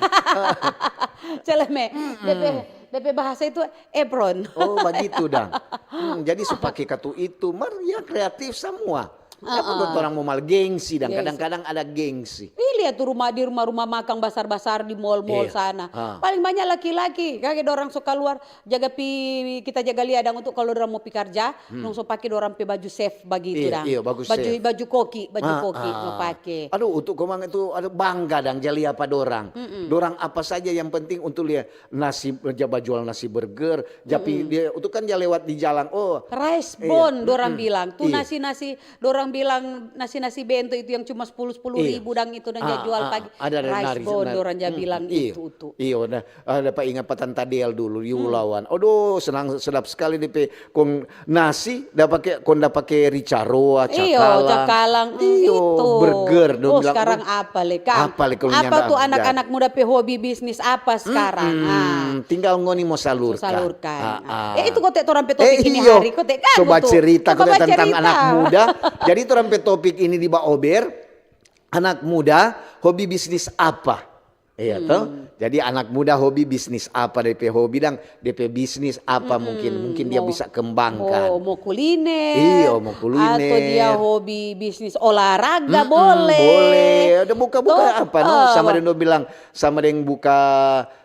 Celeme. Mm-mm. Depe, depe bahasa itu apron. Oh, bagitu dang. Hmm, jadi so pake katu itu. Mar, ya kreatif samua. Heeh. Apa buat orang mo mal gengsi dang, Gengsi. kadang-kadang ada gengsi. Ih, lia tu rumah, di rumah-rumah makang basar-basar di mall-mall Iya. sana. Ah. Paling banya laki-laki, kage dorang so kaluar, jaga pi, kita jaga lia dang untuk kalu dorang mo pi karja, Hmm. dong so pake dorang pe baju chef bagitu Iya, dang. iya, bagus Baju, chef. baju koki, baju Ah, koki ah. mo pake. Aduh, untuk komang itu ada bangga dang ja lia pa dorang. Mm-mm. Dorang apa saja yang penting untuk lia nasi, ja bajual nasi burger, tapi Mm-mm. dia, itu kan ja lewat di jalang, oh, Rice Iya. bone, dorang Mm-mm. bilang. Tu Iya. nasi-nasi Dorang bilang nasi-nasi bento itu yang cuma sepuluh, sepuluh Iya. ribu dang itu dong ja Ah, jual ah, pagi. ada, ada Rice nari-, bone nari-, dorang ja hmm, bilang iya. itu tu. Iyo, nah, ada pa ingat pa Tanta Del dulu di Hmm. Ulawan. Aduh, senang, sedap sekali depe kong nasi, da pake, kong da pake rica roa, Iyo, cakalang. cakalang, hmm, Iyo, itu. burger, dong Oh, bilang, sekarang "Oh, apa le, Kang? apa le kalau Apa nyanda tu ada?" anak-anak muda pe hobi bisnis apa sekarang? Mm-mm. Ah. Tinggal ngoni mo salurkan. Mo salurkan. Ah, Ah. ah. Ya, itu kote torang pe topik Eh, ini iyo. hari, kote kan Coba tu. cerita, Coba kote tentang cerita. anak muda. Jadi torang pe topik ini di Baober, anak muda, hobi bisnis apa? Iya, Hmm. toh? Jadi anak muda hobi bisnis apa? Depe hobi dang, depe bisnis apa Mm-mm. mungkin, mungkin dia Mo, bisa kembangkan. mo, mo kuliner, Iyo, mo kuliner. atau dia hobi bisnis olahraga, Mm-mm, boleh. boleh. Ada buka-buka Toh? apa, no? Sama Ah. deng dong bilang, sama deng buka,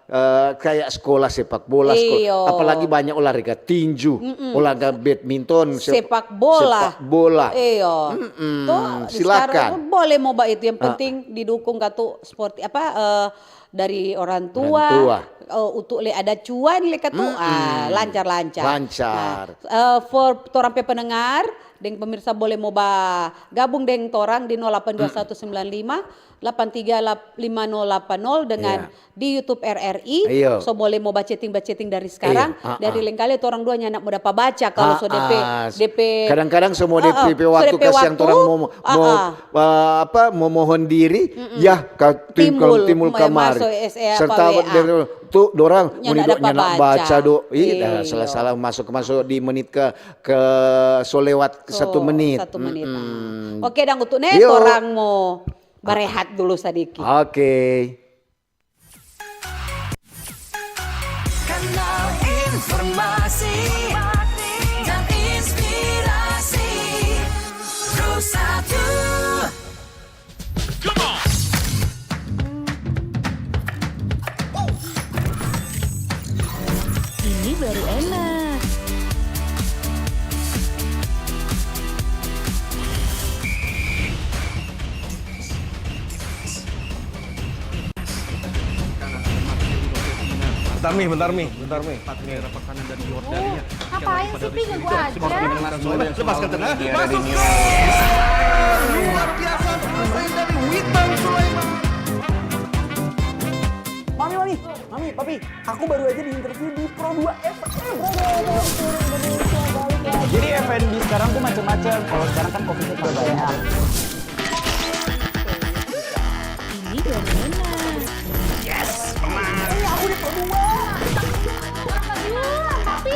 eh, kayak sekolah sepak bola, seko-, Iyo. apalagi banyak olahraga tinju, Mm-mm. olahraga badminton, sep-, Sepak bola. sepak bola. Iyo. Mm-mm, Toh, silakan. sekarang boleh mo ba itu, yang Ah. penting didukung katu sport, apa, eh, dari orang Orang tua, tua. eh, untuk le ada cuan le katu, Mm-mm. ah, lancar-lancar. Lancar. Nah, eh, for torang pe pendengar, deng pemirsa boleh mo ba gabung deng torang di nol delapan dua satu sembilan lima, delapan tiga lima nol delapan nol dengan Iya. di YouTube R R I. Iyo. So boleh mo ba chatting, ba chatting dari sekarang. Iya, ah, Dari ah. lengkali torang dua nyanda mo dapa baca kalau so Ah, depe, ah. depe Kadang-kadang semua Ah, ah. depe So waktu depe kasiang waktu, torang mo, mo, ah, ah. eh, apa, mo mohon diri, Mm-mm. ya, ka-, tim-, Timbul, timbul mo kamari. maso S A apa Serta W A. dari tu dorang Nyanda mo nido dapa nyanda baca. baca do. Ih, dah Iyo. salah-salah masuk-masuk di menit ke, ke so lewat So, satu menit. satu menit, Mm-mm. ah. Oke, dang, untuk ne, Iyo. torang mo barehat dulu sadiki. Oke. Kanal informasi dan inspirasi. Pro satu. Ini baru enak. Bentar, Mi, bentar, Mi, bentar, Mi. Tempat di daerah Pekanan dan Yordan, ya. Ngapain sih, Pi? Ganggu aja. Lepaskan tenang. Masuk ke luar biasa, selesai dari Witan Sulaiman. Mami, Mami, Mami, Papi, aku baru aja di-interview di Pro dua F M. Jadi F and B sekarang tuh macam-macam. Kalau sekarang kan covid-nya tambah banyak. Ini dari mana? Yes, Mama. Eh, aku di Pro dua. Iya, tapi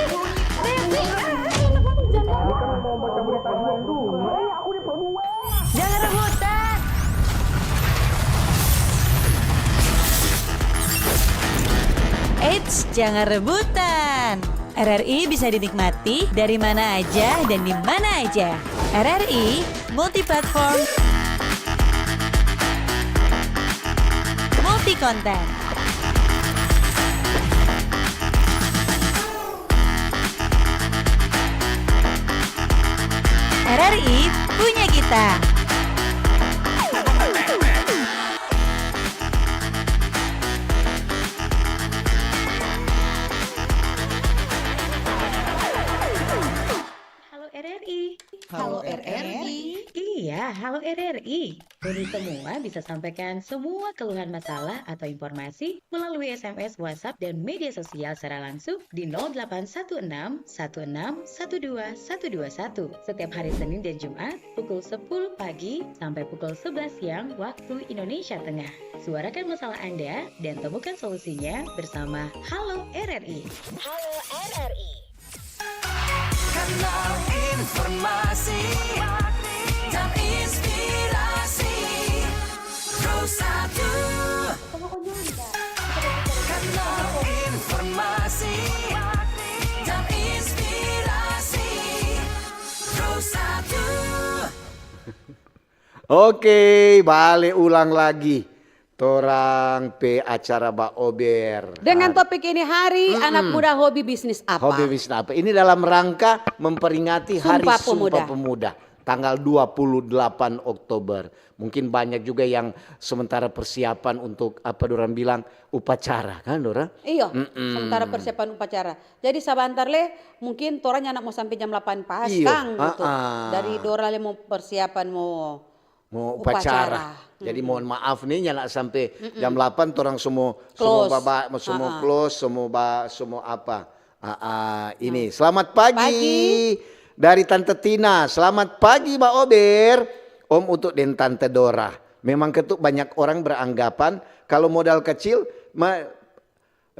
Devi, eh, eh, enak banget, jangan. Ini kan mau baca berita dulu. Eh, aku di Pro dua. Jangan rebutan. Eits, jangan rebutan. R R I bisa dinikmati dari mana aja dan di mana aja. R R I multiplatform, multikonten. R R I punya kita. Halo R R I. Halo R R I. Iya, halo R R I. Ngoni semua bisa sampaikan semua keluhan, masalah, atau informasi melalui S M S, WhatsApp, dan media sosial secara langsung di nol delapan satu enam satu enam satu dua satu dua satu setiap hari Senin dan Jumat pukul sepuluh pagi sampai pukul sebelas siang waktu Indonesia Tengah. Suarakan masalah Anda dan temukan solusinya bersama Halo R R I. Halo R R I. Kanal informasi dan inspirasi. Pro satu. Kanal informasi dan inspirasi. Pro satu. Oke, bale ulang lagi torang pe acara baober. Dengan topik ini hari, anak muda hobi bisnis apa? Hobi bisnis apa? Ini dalam rangka memperingati Hari Sumpah Pemuda, tanggal dua puluh delapan Oktober. Mungkin banyak juga yang sementara persiapan untuk, apa dorang bilang, upacara, kan, dorang? Iyo, sementara persiapan upacara. Jadi sabantar le, mungkin torang nyanda mo sampe jam delapan pas, iyo, kang, gitu. Dari dora le mo persiapan mo upacara. Jadi mohon maaf nih, nyanda sampe jam delapan torang semua, semua baba, semua close, semua ba, semua apa. Ah, ah, ini. Selamat pagi. Pagi. Dari Tante Tina. Selamat pagi, Ba Ober, Om Utu deng Tante Dora. Memang ketu banyak orang beranggapan kalau modal kecil ma-,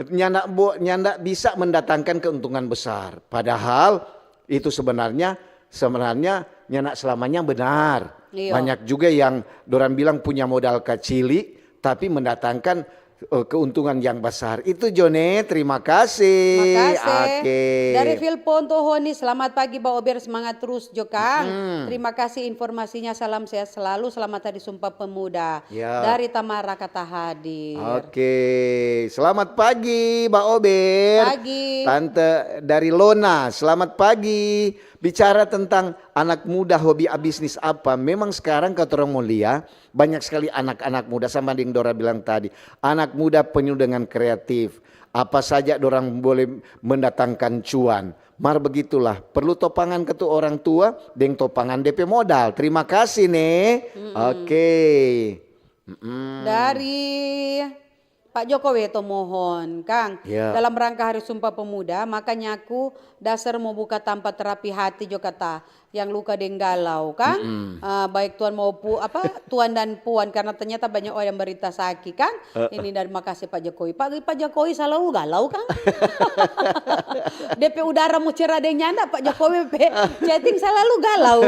nyanda bo-, nyanda bisa mendatangkan keuntungan besar. Padahal itu sebenarnya, sebenarnya nyanda selamanya benar. Iyo. Banyak juga yang dorang bilang punya modal kacili, tapi mendatangkan, eh, keuntungan yang besar. Itu, Jone, terima kasih. Makase. Oke. Dari Vilponto Honi, selamat pagi, Ba Ober, semangat terus jo, kang. Terima kasih informasinya, salam sehat selalu, selamat Hari Sumpah Pemuda. Ya. Dari Tamara kata hadir. Oke, selamat pagi, Ba Ober. Pagi. Tante dari Lona, selamat pagi. Bicara tentang anak muda hobi bisnis apa, memang sekarang katorang mo lia, banyak sekali anak-anak muda, sama deng Dora bilang tadi, anak muda penuh dengan kreatif. Apa saja dorang boleh mendatangkan cuan. Mar begitulah, perlu topangan ketu orang tua deng topangan depe modal. Terima kasih, ne. Oke. Dari Pak Jokowi to mohon, kang. Ya. Dalam rangka Hari Sumpah Pemuda, makanya aku dasar mo buka tampa terapi hati jo kata, yang luka deng galau, kang. Eh, baik tuan mau pu-, apa, tuan dan puan, karena ternyata banyak orang yang berita saki, kang. Ini dari makase Pak Jokowi. Pak, Pak Jokowi salalu galau, kang? Depe udara mo cerah deng nyanda, Pak Jokowi pe chatting salalu galau.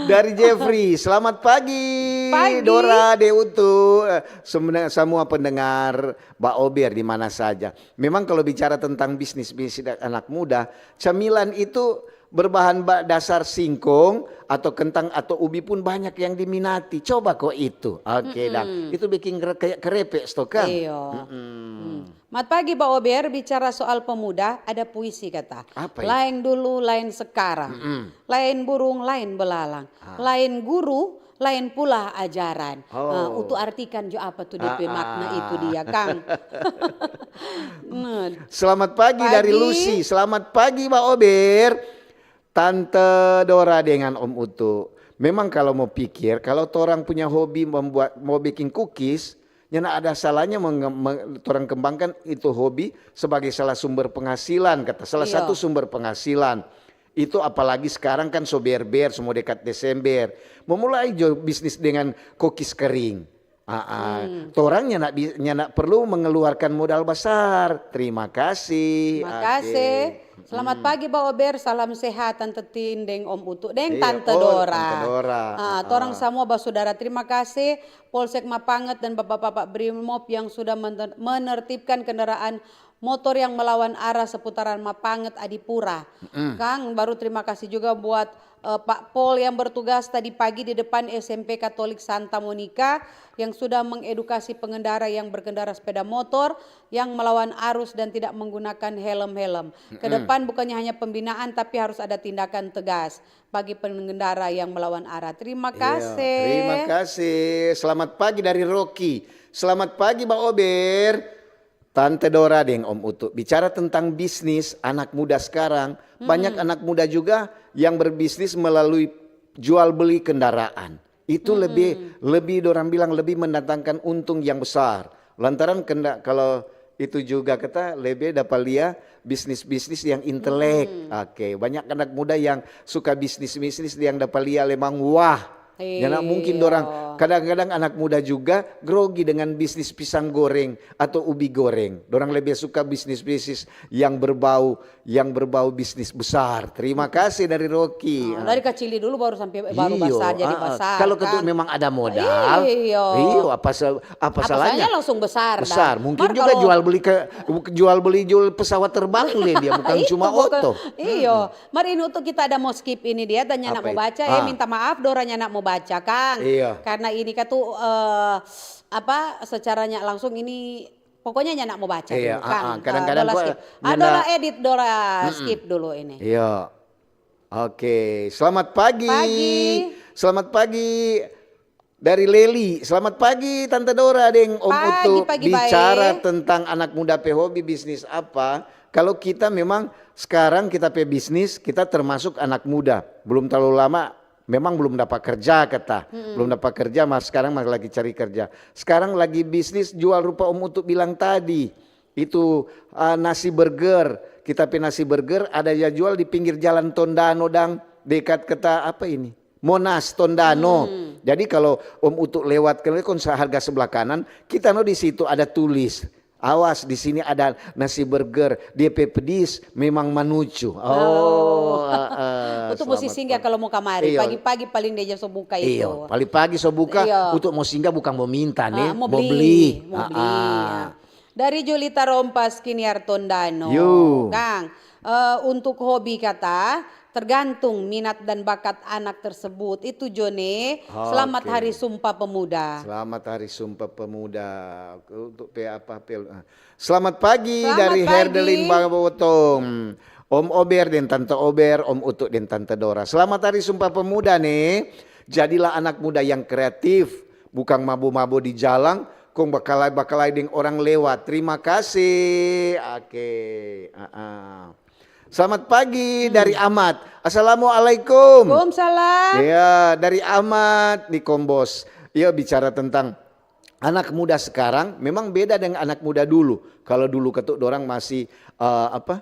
Dari Jeffrey, selamat pagi. Pagi. Dora, Deutu, eh, semena-, semua pendengar Ba Ober di mana saja. Memang kalau bicara tentang bisnis-bisnis anak muda, camilan itu berbahan ba-, dasar singkong atau kentang atau ubi pun banyak yang diminati. Coba ko itu. Oke, dah. Itu bikin kere-, kayak kerepek, sto, kan? Iyo. Mat pagi, Ba Ober, bicara soal pemuda, ada puisi kata. Apa itu? Lain dulu, lain sekarang. Lain burung, lain belalang. Lain guru, lain pula ajaran. Oh. Ah, Utu artikan jo apa tu depe makna itu dia, kang. Nah. Selamat pagi dari Lucy. Selamat pagi, Ba Ober. Tante Dora dengan Om Utu. Memang kalau mau pikir, kalau torang punya hobi membuat, mau bikin cookies, nyanda ada salahnya menge-, me-, torang kembangkan itu hobi sebagai salah sumber penghasilan, kata, salah satu sumber penghasilan. Itu apalagi sekarang kan so ber-ber, so mo dekat Desember. Memulai jo bisnis dengan cookies kering. Ah, ah. Torang nyanda bi-, nyanda perlu mengeluarkan modal besar. Terima kasih. Makase. Oke. Selamat pagi, Ba Ober. Salam sehat, Tante Tin deng Om Utu deng Tante Dora. Iya, oh, Tante Dora. Ah, torang samua basudara. Terima kasih, Polsek Mapanget dan Bapak-bapak Brimob yang sudah mener-, menertibkan kendaraan motor yang melawan arah seputaran Mapanget, Adipura. Kang, baru terima kasih juga buat, eh, Pak Pol yang bertugas tadi pagi di depan S M P Katolik Santa Monica yang sudah mengedukasi pengendara yang berkendara sepeda motor yang melawan arus dan tidak menggunakan helm-helm. Ke depan bukannya hanya pembinaan, tapi harus ada tindakan tegas bagi pengendara yang melawan arah. Terima kasih. Iya, terima kasih. Selamat pagi dari Rocky. Selamat pagi, Ba Ober. Tante Dora deng Om Utu. Bicara tentang bisnis, anak muda sekarang, banyak anak muda juga yang berbisnis melalui jual beli kendaraan. Itu lebih, lebih dorang bilang lebih mendatangkan untung yang besar. Lantaran kenda-, kalau itu juga kita lebih dapat lia bisnis-bisnis yang intelek. Oke, banyak anak muda yang suka bisnis-bisnis yang dapat lia lemang wah. Nyanda mungkin dorang, kadang-kadang anak muda juga grogi dengan bisnis pisang goreng atau ubi goreng. Dorang lebih suka bisnis-bisnis yang berbau, yang berbau bisnis besar. Terima kasih dari Rocky. Ah, dari kacili dulu baru sampai baru Iyo, besar, jadi ah, ah. besar, Kalau ketuk kan? memang ada modal, Iyo. iyo, apa se-, apa Apa salahnya? salahnya langsung besar, Besar. dah. Mungkin Mar juga kalau jual beli ke, jual beli jual pesawat terbang le dia, bukan Itu cuma bukan, oto. iyo. Mar ini untuk kita ada mau skip ini dia, dan nyanda Apa mau itu? baca, eh, Ah. minta maaf, Dora nyanda mau baca, Kang. Iya. Karena ini kan tuh, eh, apa, secaranya langsung ini, pokoknya nyanda mau baca Iya, dulu, ah, Kang. ah. Kadang-kadang Eh, Dora gua skip. Ah, nyanda Dora edit, Dora Mm-mm. skip dulu ini. Iya. Oke, selamat pagi. Pagi. Selamat pagi. Dari Leli, selamat pagi Tante Dora deng Om Pagi, Utu. pagi, Bicara bae. tentang anak muda pe hobi bisnis apa? Kalau kita memang sekarang kita pe bisnis, kita termasuk anak muda. Belum terlalu lama, memang belum dapat kerja kata. Belum dapat kerja, mas sekarang masih lagi cari kerja. Sekarang lagi bisnis jual rupa Om Utu bilang tadi. Itu, ah, nasi burger. Kita pe nasi burger ada ya jual di pinggir jalan Tondano dang dekat kata apa ini? Monas, Tondano. Hmm. Jadi kalau Om Utu lewat ke kon harga sebelah kanan, kita no di situ ada tulis. Awas, di sini ada nasi burger, dia pe pedis memang manucu. Oh, Oh. ah, ah, Itu musti selamat singgah pagi. kalau mau kamari, Iyo. pagi-pagi paling dia so buka itu. Iyo, pagi-pagi so buka, Iyo. untuk mau singgah bukan mau minta, Ah, nih, mau mau beli, beli. mau Ah, beli, ah. ya. Dari Julita Rompas, Kiniar Tondano. Yo. Kang, eh, untuk hobi kata, tergantung minat dan bakat anak tersebut. Itu jo ne. Selamat Oke. Hari Sumpah Pemuda. Selamat Hari Sumpah Pemuda. Untuk pe apa pel-, ah. Selamat pagi Selamat dari pagi. Herdelin Bawotong. Om Ober deng Tante Ober, Om Utu deng Tante Dora. Selamat Hari Sumpah Pemuda ne. Jadilah anak muda yang kreatif, bukang mabo-mabo di jalang, kong bakalai-bakalai deng orang lewat. Terima kasih. Oke. Ah, ah. Selamat pagi Hmm. dari Amat. Assalamualaikum. Waalaikumsalam. Ya, dari Amat di Kombos. Iya, bicara tentang anak muda sekarang memang beda dengan anak muda dulu. Kalau dulu ketuk dorang masih, eh, apa?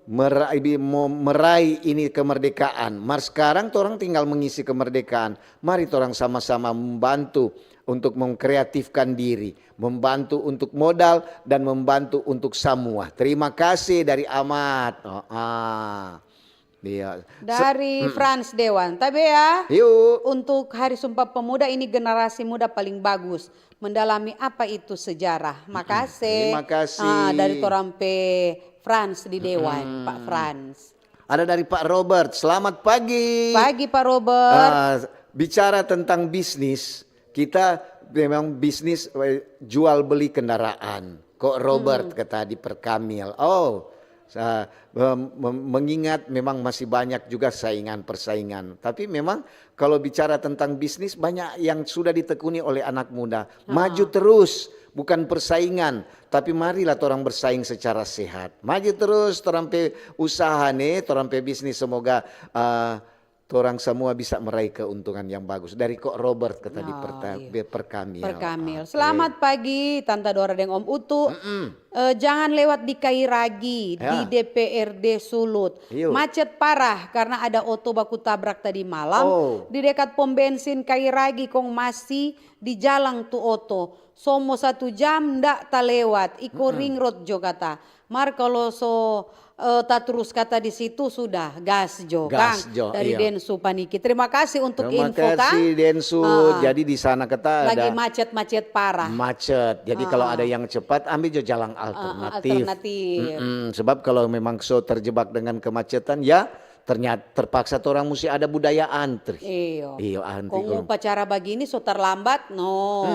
Meraih, bi-, mo-, meraih ini kemerdekaan. Mar sekarang torang tinggal mengisi kemerdekaan. Mari torang sama-sama membantu untuk mengkreatifkan diri, membantu untuk modal, dan membantu untuk samua. Terima kasih dari Amat. Oh, ah. Iya. Se-, Dari mm. Frans Dewan. Tabea, Yuk. untuk Hari Sumpah Pemuda ini generasi muda paling bagus mendalami apa itu sejarah. Mm-mm. Makasih. Terima kasih. Ah, dari torang pe Frans di Dewan, Mm-mm. Pak Frans. Ada dari Pak Robert. Selamat pagi. Pagi, Pak Robert. Ah, bicara tentang bisnis, kita memang bisnis, eh, jual beli kendaraan. Kok Robert Hmm. kata di Perkamil. Oh, sa-, mem-, mem-, mengingat memang masih banyak juga saingan-persaingan. Tapi memang kalau bicara tentang bisnis, banyak yang sudah ditekuni oleh anak muda. Ah. Maju terus, bukan persaingan, tapi marilah torang bersaing secara sehat. Maju terus, torang pe usaha ne, torang pe bisnis, semoga, eh, torang samua bisa meraih keuntungan yang bagus. Dari Kok Robert kata di Oh, perta-, iya. di Perkamil. Perkamil. Ah, Selamat oke. pagi, Tanta Dora deng Om Utu. Mm-mm. Eh, jangan lewat di Kairagi, di Ya. D P R D Sulut. Iyo. Macet parah karena ada oto baku tabrak tadi malam Oh. di dekat pom bensin Kairagi, kong masih di jalang tu oto. So mo satu jam nda talewat, iko Mm-mm. ring road jo kata. Mar kalau so, eh, ta trus kata di situ sudah gas jo, Kang. Gas jo, dari iya. Densu Paniki. Terima kasih untuk Terima info, Kang. kasih Densu. Ah, Jadi di sana kita lagi ada macet-macet parah. macet. Jadi kalau ada yang cepat, ambil jo jalan Ah, ah, alternatif. alternatif. Mm-mm. Sebab kalau memang so terjebak dengan kemacetan, ya ternyata terpaksa orang mesti ada budaya antri. Iyo. Iyo, antri Kong kalau upacara bagini so terlambat, no.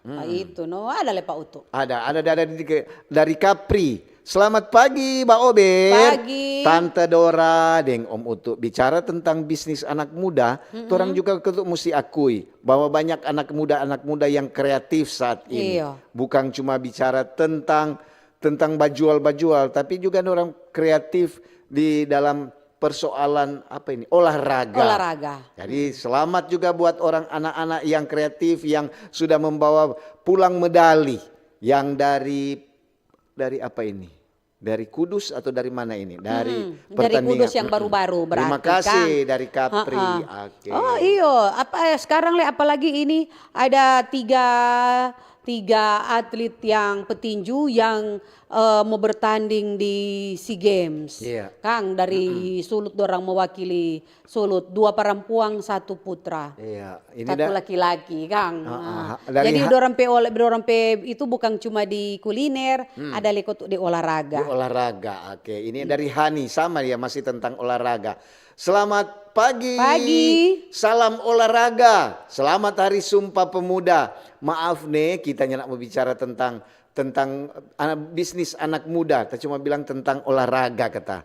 Nah, itu no, ada le Pak Utu. Ada, ada dari, dari Capri. Selamat pagi, Ba Ober. Pagi. Tante Dora deng Om Utu. Bicara tentang bisnis anak muda, torang juga ketu musti akui bahwa banyak anak muda, anak muda yang kreatif saat ini. Iyo. Bukan cuma bicara tentang tentang bajual-bajual, tapi juga orang kreatif di dalam persoalan apa ini, olahraga. Olahraga. Jadi selamat juga buat orang anak-anak yang kreatif yang sudah membawa pulang medali yang dari dari apa ini? Dari Kudus atau dari mana ini? Dari Hmm, dari Kudus yang Mm-mm. baru-baru berarti, Terima kasih Kang. dari Capri. Ha-ha. Oke. Oh iyo, apa eh, sekarang le apalagi ini ada tiga tiga atlet yang petinju yang eh, mau bertanding di SEA Games. Iya. Kang dari Sulut dorang mewakili Sulut, dua perempuan, satu putra. Iya, ini Satu da- laki-laki, Kang. Ah, Nah, ah, dari jadi ha- dorang pe oleh dorang pe itu bukan cuma di kuliner, ada leko tu di olahraga. Di olahraga, oke. Ini dari Hani, sama ya, masih tentang olahraga. Selamat pagi. Pagi. Salam olahraga. Selamat Hari Sumpah Pemuda. Maaf nih, kita nyanda mau bicara tentang tentang anak, bisnis anak muda. Kita cuma bilang tentang olahraga kata.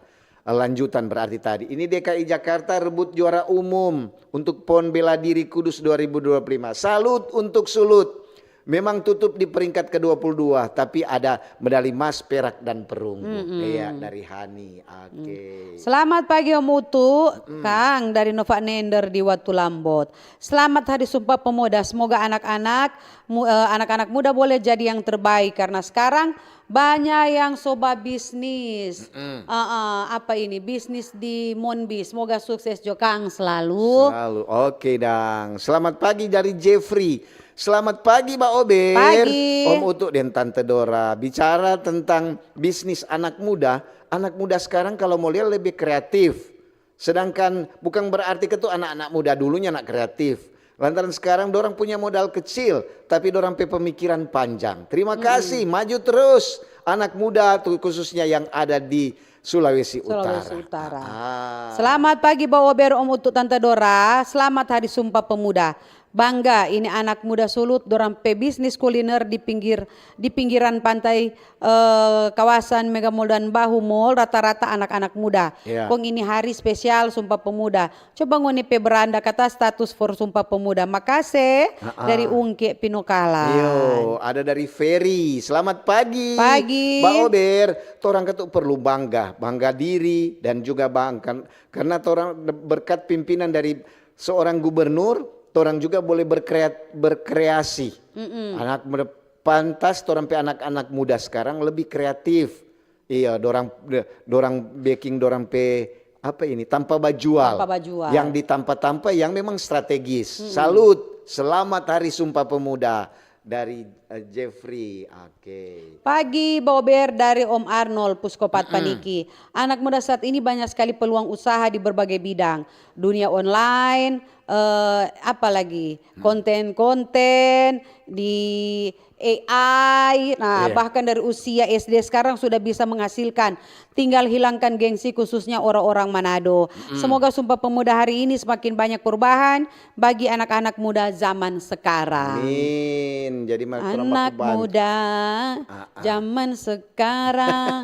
Lanjutan berarti tadi. Ini D K I Jakarta rebut juara umum untuk PON Bela Diri Kudus dua ribu dua puluh lima. Salut untuk Sulut. Memang tutup di peringkat ke dua puluh dua, tapi ada medali emas, perak, dan perunggu. Iya, dari Hani. Oke. Selamat pagi Om Utu, Kang dari Nova Nender di Watulambot. Selamat Hari Sumpah Pemuda. Semoga anak-anak mu- eh, anak-anak muda boleh jadi yang terbaik karena sekarang banyak yang soba bisnis. Eh, eh, apa ini? Bisnis di Monbi. Semoga sukses jo Kang selalu. Selalu. Oke dang. Selamat pagi dari Jeffrey. Selamat pagi Ba Ober. Pagi. Om Utu dan Tante Dora. Bicara tentang bisnis anak muda, anak muda sekarang kalau mau lihat lebih kreatif. Sedangkan bukan berarti itu anak-anak muda dulunya anak kreatif. Lantaran sekarang dorang punya modal kecil, tapi dorang pe pemikiran panjang. Terima kasih, maju terus anak muda tuh khususnya yang ada di Sulawesi Utara. Sulawesi Utara. Ah. Selamat pagi Ba Ober, Om Utu, Tante Dora. Selamat Hari Sumpah Pemuda. Bangga ini anak muda Sulut dorang pe bisnis kuliner di pinggir di pinggiran pantai eh, kawasan Mega Mall dan Bahu Mall rata-rata anak-anak muda. Iya. Kong ini hari spesial Sumpah Pemuda. Coba ngoni pe beranda kata status for Sumpah Pemuda. Makase dari Ungke Pinokalan. Yo, ada dari Ferry. Selamat pagi. Pagi. Ba Ober, torang katu perlu bangga, bangga diri dan juga bangga karena torang berkat pimpinan dari seorang gubernur, torang juga boleh berkreat, berkreasi. Anak muda pantas, torang pe anak-anak muda sekarang lebih kreatif. Iya, dorang dorang beking dorang pe apa ini tanpa bajual. Tanpa bajual. Yang ditampa-tampa yang memang strategis. Salut, selamat Hari Sumpah Pemuda dari eh, Jeffrey. Oke. Pagi Bober dari Om Arnold Puskopat Paniki. Anak muda saat ini banyak sekali peluang usaha di berbagai bidang. Dunia online, eh, apa lagi? Konten-konten di A I. Nah, Iya. Bahkan dari usia S D sekarang sudah bisa menghasilkan. Tinggal hilangkan gengsi khususnya orang-orang Manado. Semoga Sumpah Pemuda hari ini semakin banyak perubahan bagi anak-anak muda zaman sekarang. Amin. Jadi ma- orang Anak baku bantu. muda Ah, ah. zaman sekarang.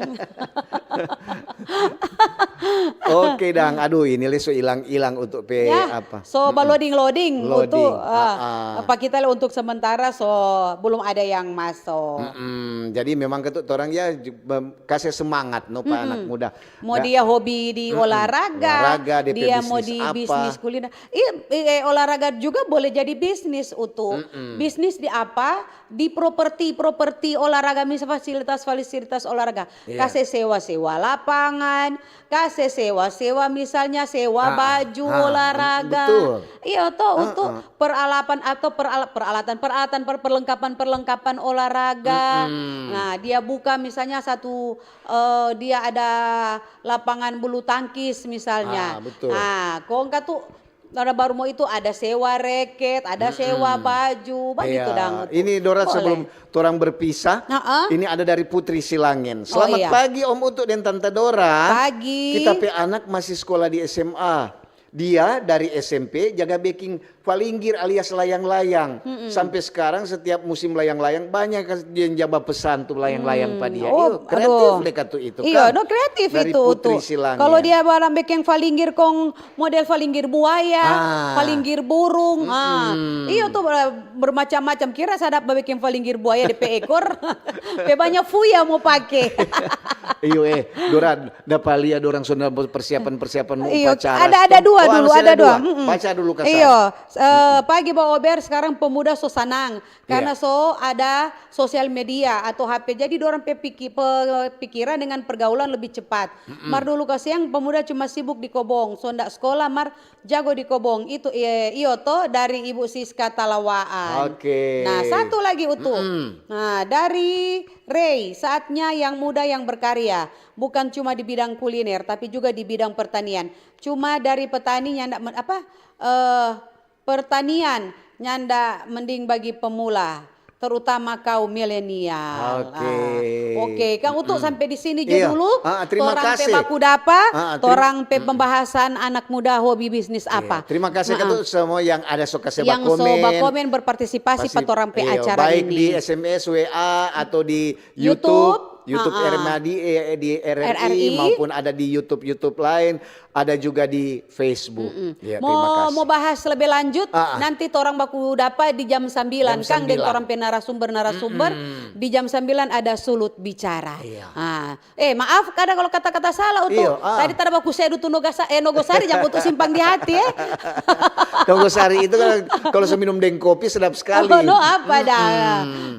Oke dang, aduh ini le so ilang-ilang untuk pe Ya, apa? so ba loading-loading Loading, untuk ah, ah, ah. apa kita le untuk sementara so belum ada yang masuk. Mm-mm. Jadi memang ketuk orang ya ju- mem- kasih semangat no pa anak muda. Mau Nggak- dia hobi di Mm-mm. olahraga, Olahraga, dia pe dia mau bisnis di apa? Bisnis kuliner. Iya, eh, olahraga juga boleh jadi bisnis untuk bisnis di apa? Di properti-properti olahraga, misalnya fasilitas-fasilitas olahraga. Iya. Kasih sewa-sewa lapangan, kasih sewa-sewa misalnya sewa Ah, baju ah, olahraga, betul. Iya to, untuk peralapan atau perala-, peralatan, peralatan, per-, perlengkapan, perlengkapan olahraga. Nah, dia buka misalnya satu, eh, dia ada lapangan bulu tangkis misalnya. Ah, betul. Nah, kong katu ada baru mo itu, ada sewa reket, ada sewa baju, bagitu dang. Ini Dora, sebelum torang berpisah, ini ada dari Putri Silangen. Selamat pagi Om Utu dan Tante Dora. Pagi. Kita pe anak masih sekolah di S M A. Dia dari S M P jaga beking falinggir alias layang-layang. Sampe skarang setiap musim layang-layang banyak yang ja bapesan tu layang-layang pa dia. Oh, Iyo, kreatif aduh. Deka tu itu Iyo, kan. No, kreatif Dari itu Putri Utu. Silangen. Kalau dia barang beking falinggir kong model falinggir buaya, Ah. falinggir burung, ah, iyo tu ber-, bermacam-macam. Kira sadap beking falinggir buaya depe ekor, pe banya fuya mo pake. Iyo eh, Dora, dapa lia dorang so persiapan-persiapan mo Iyo, upacara. ada, ada dua Oh, dulu, masih ada dua. dua. Mm-mm. Baca dulu, Kak Iyo, Sari. eh, pagi Baober, sekarang pemuda so sanang karena Iya. so ada sosial media atau H P. Jadi dorang pe piki-, pe-, pikiran dengan pergaulan lebih cepat. Mar dulu kasiang pemuda cuma sibuk di kobong, so nda skola mar jago di kobong. Itu, eh, iyo to, dari Ibu Siska Talawaan. Oke. Nah, satu lagi Utu. Mm-mm. Nah, dari Rey, saatnya yang muda yang berkarya, bukan cuma di bidang kuliner tapi juga di bidang pertanian. Cuma dari petani nyanda men-, apa, eh, pertanian nyanda mending bagi pemula, terutama kaum milenial. Oke. Ah, oke, Kang Utu, sampai di sini jo Iya. dulu. Ah, terima Torang pe kasih. baku dapa, Ah, teri- torang pe pembahasan anak muda hobi bisnis apa. Iya. Terima kasih Ah, Katu semua yang ada so kase yang bakomen. So bakomen berpartisipasi pa torang pe Iyo, acara baik ini. Di S M S, W A atau di YouTube, YouTube, YouTube ah, ah. R M A di, eh, di R R I, R R I. Maupun ada di YouTube YouTube lain, ada juga di Facebook. Ya, Mo, terima kasih. Mo bahas lebih lanjut, Ah, ah. Nanti torang baku dapa di jam sambilan, Jam Kang, deng sambilan. Torang pe narasumber-narasumber. Di jam sambilan ada Sulut Bicara. Iya. Ah. Eh, maaf, kadang kalau kata-kata salah Utu. Iyo, ah. Tadi tada baku sedu tu Nogosa-, eh, Nogosari, jang Utu simpang di hati, eh. Nogosari itu kan kalau so minum deng kopi sedap sekali. Oh, no apa dah.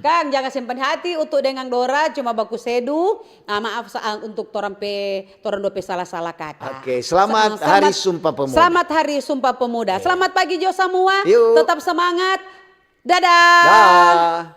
Kang, jangan simpan di hati, Utu deng Dora cuma baku sedu. Ah, maaf sa-, untuk torang pe, torang dua pe salah-salah kata. Oke, selamat Sa-, Hari selamat, Sumpah Pemuda. Selamat Hari Sumpah Pemuda. Selamat pagi jo samua. Yuk. Tetap semangat. Dadah. Dah.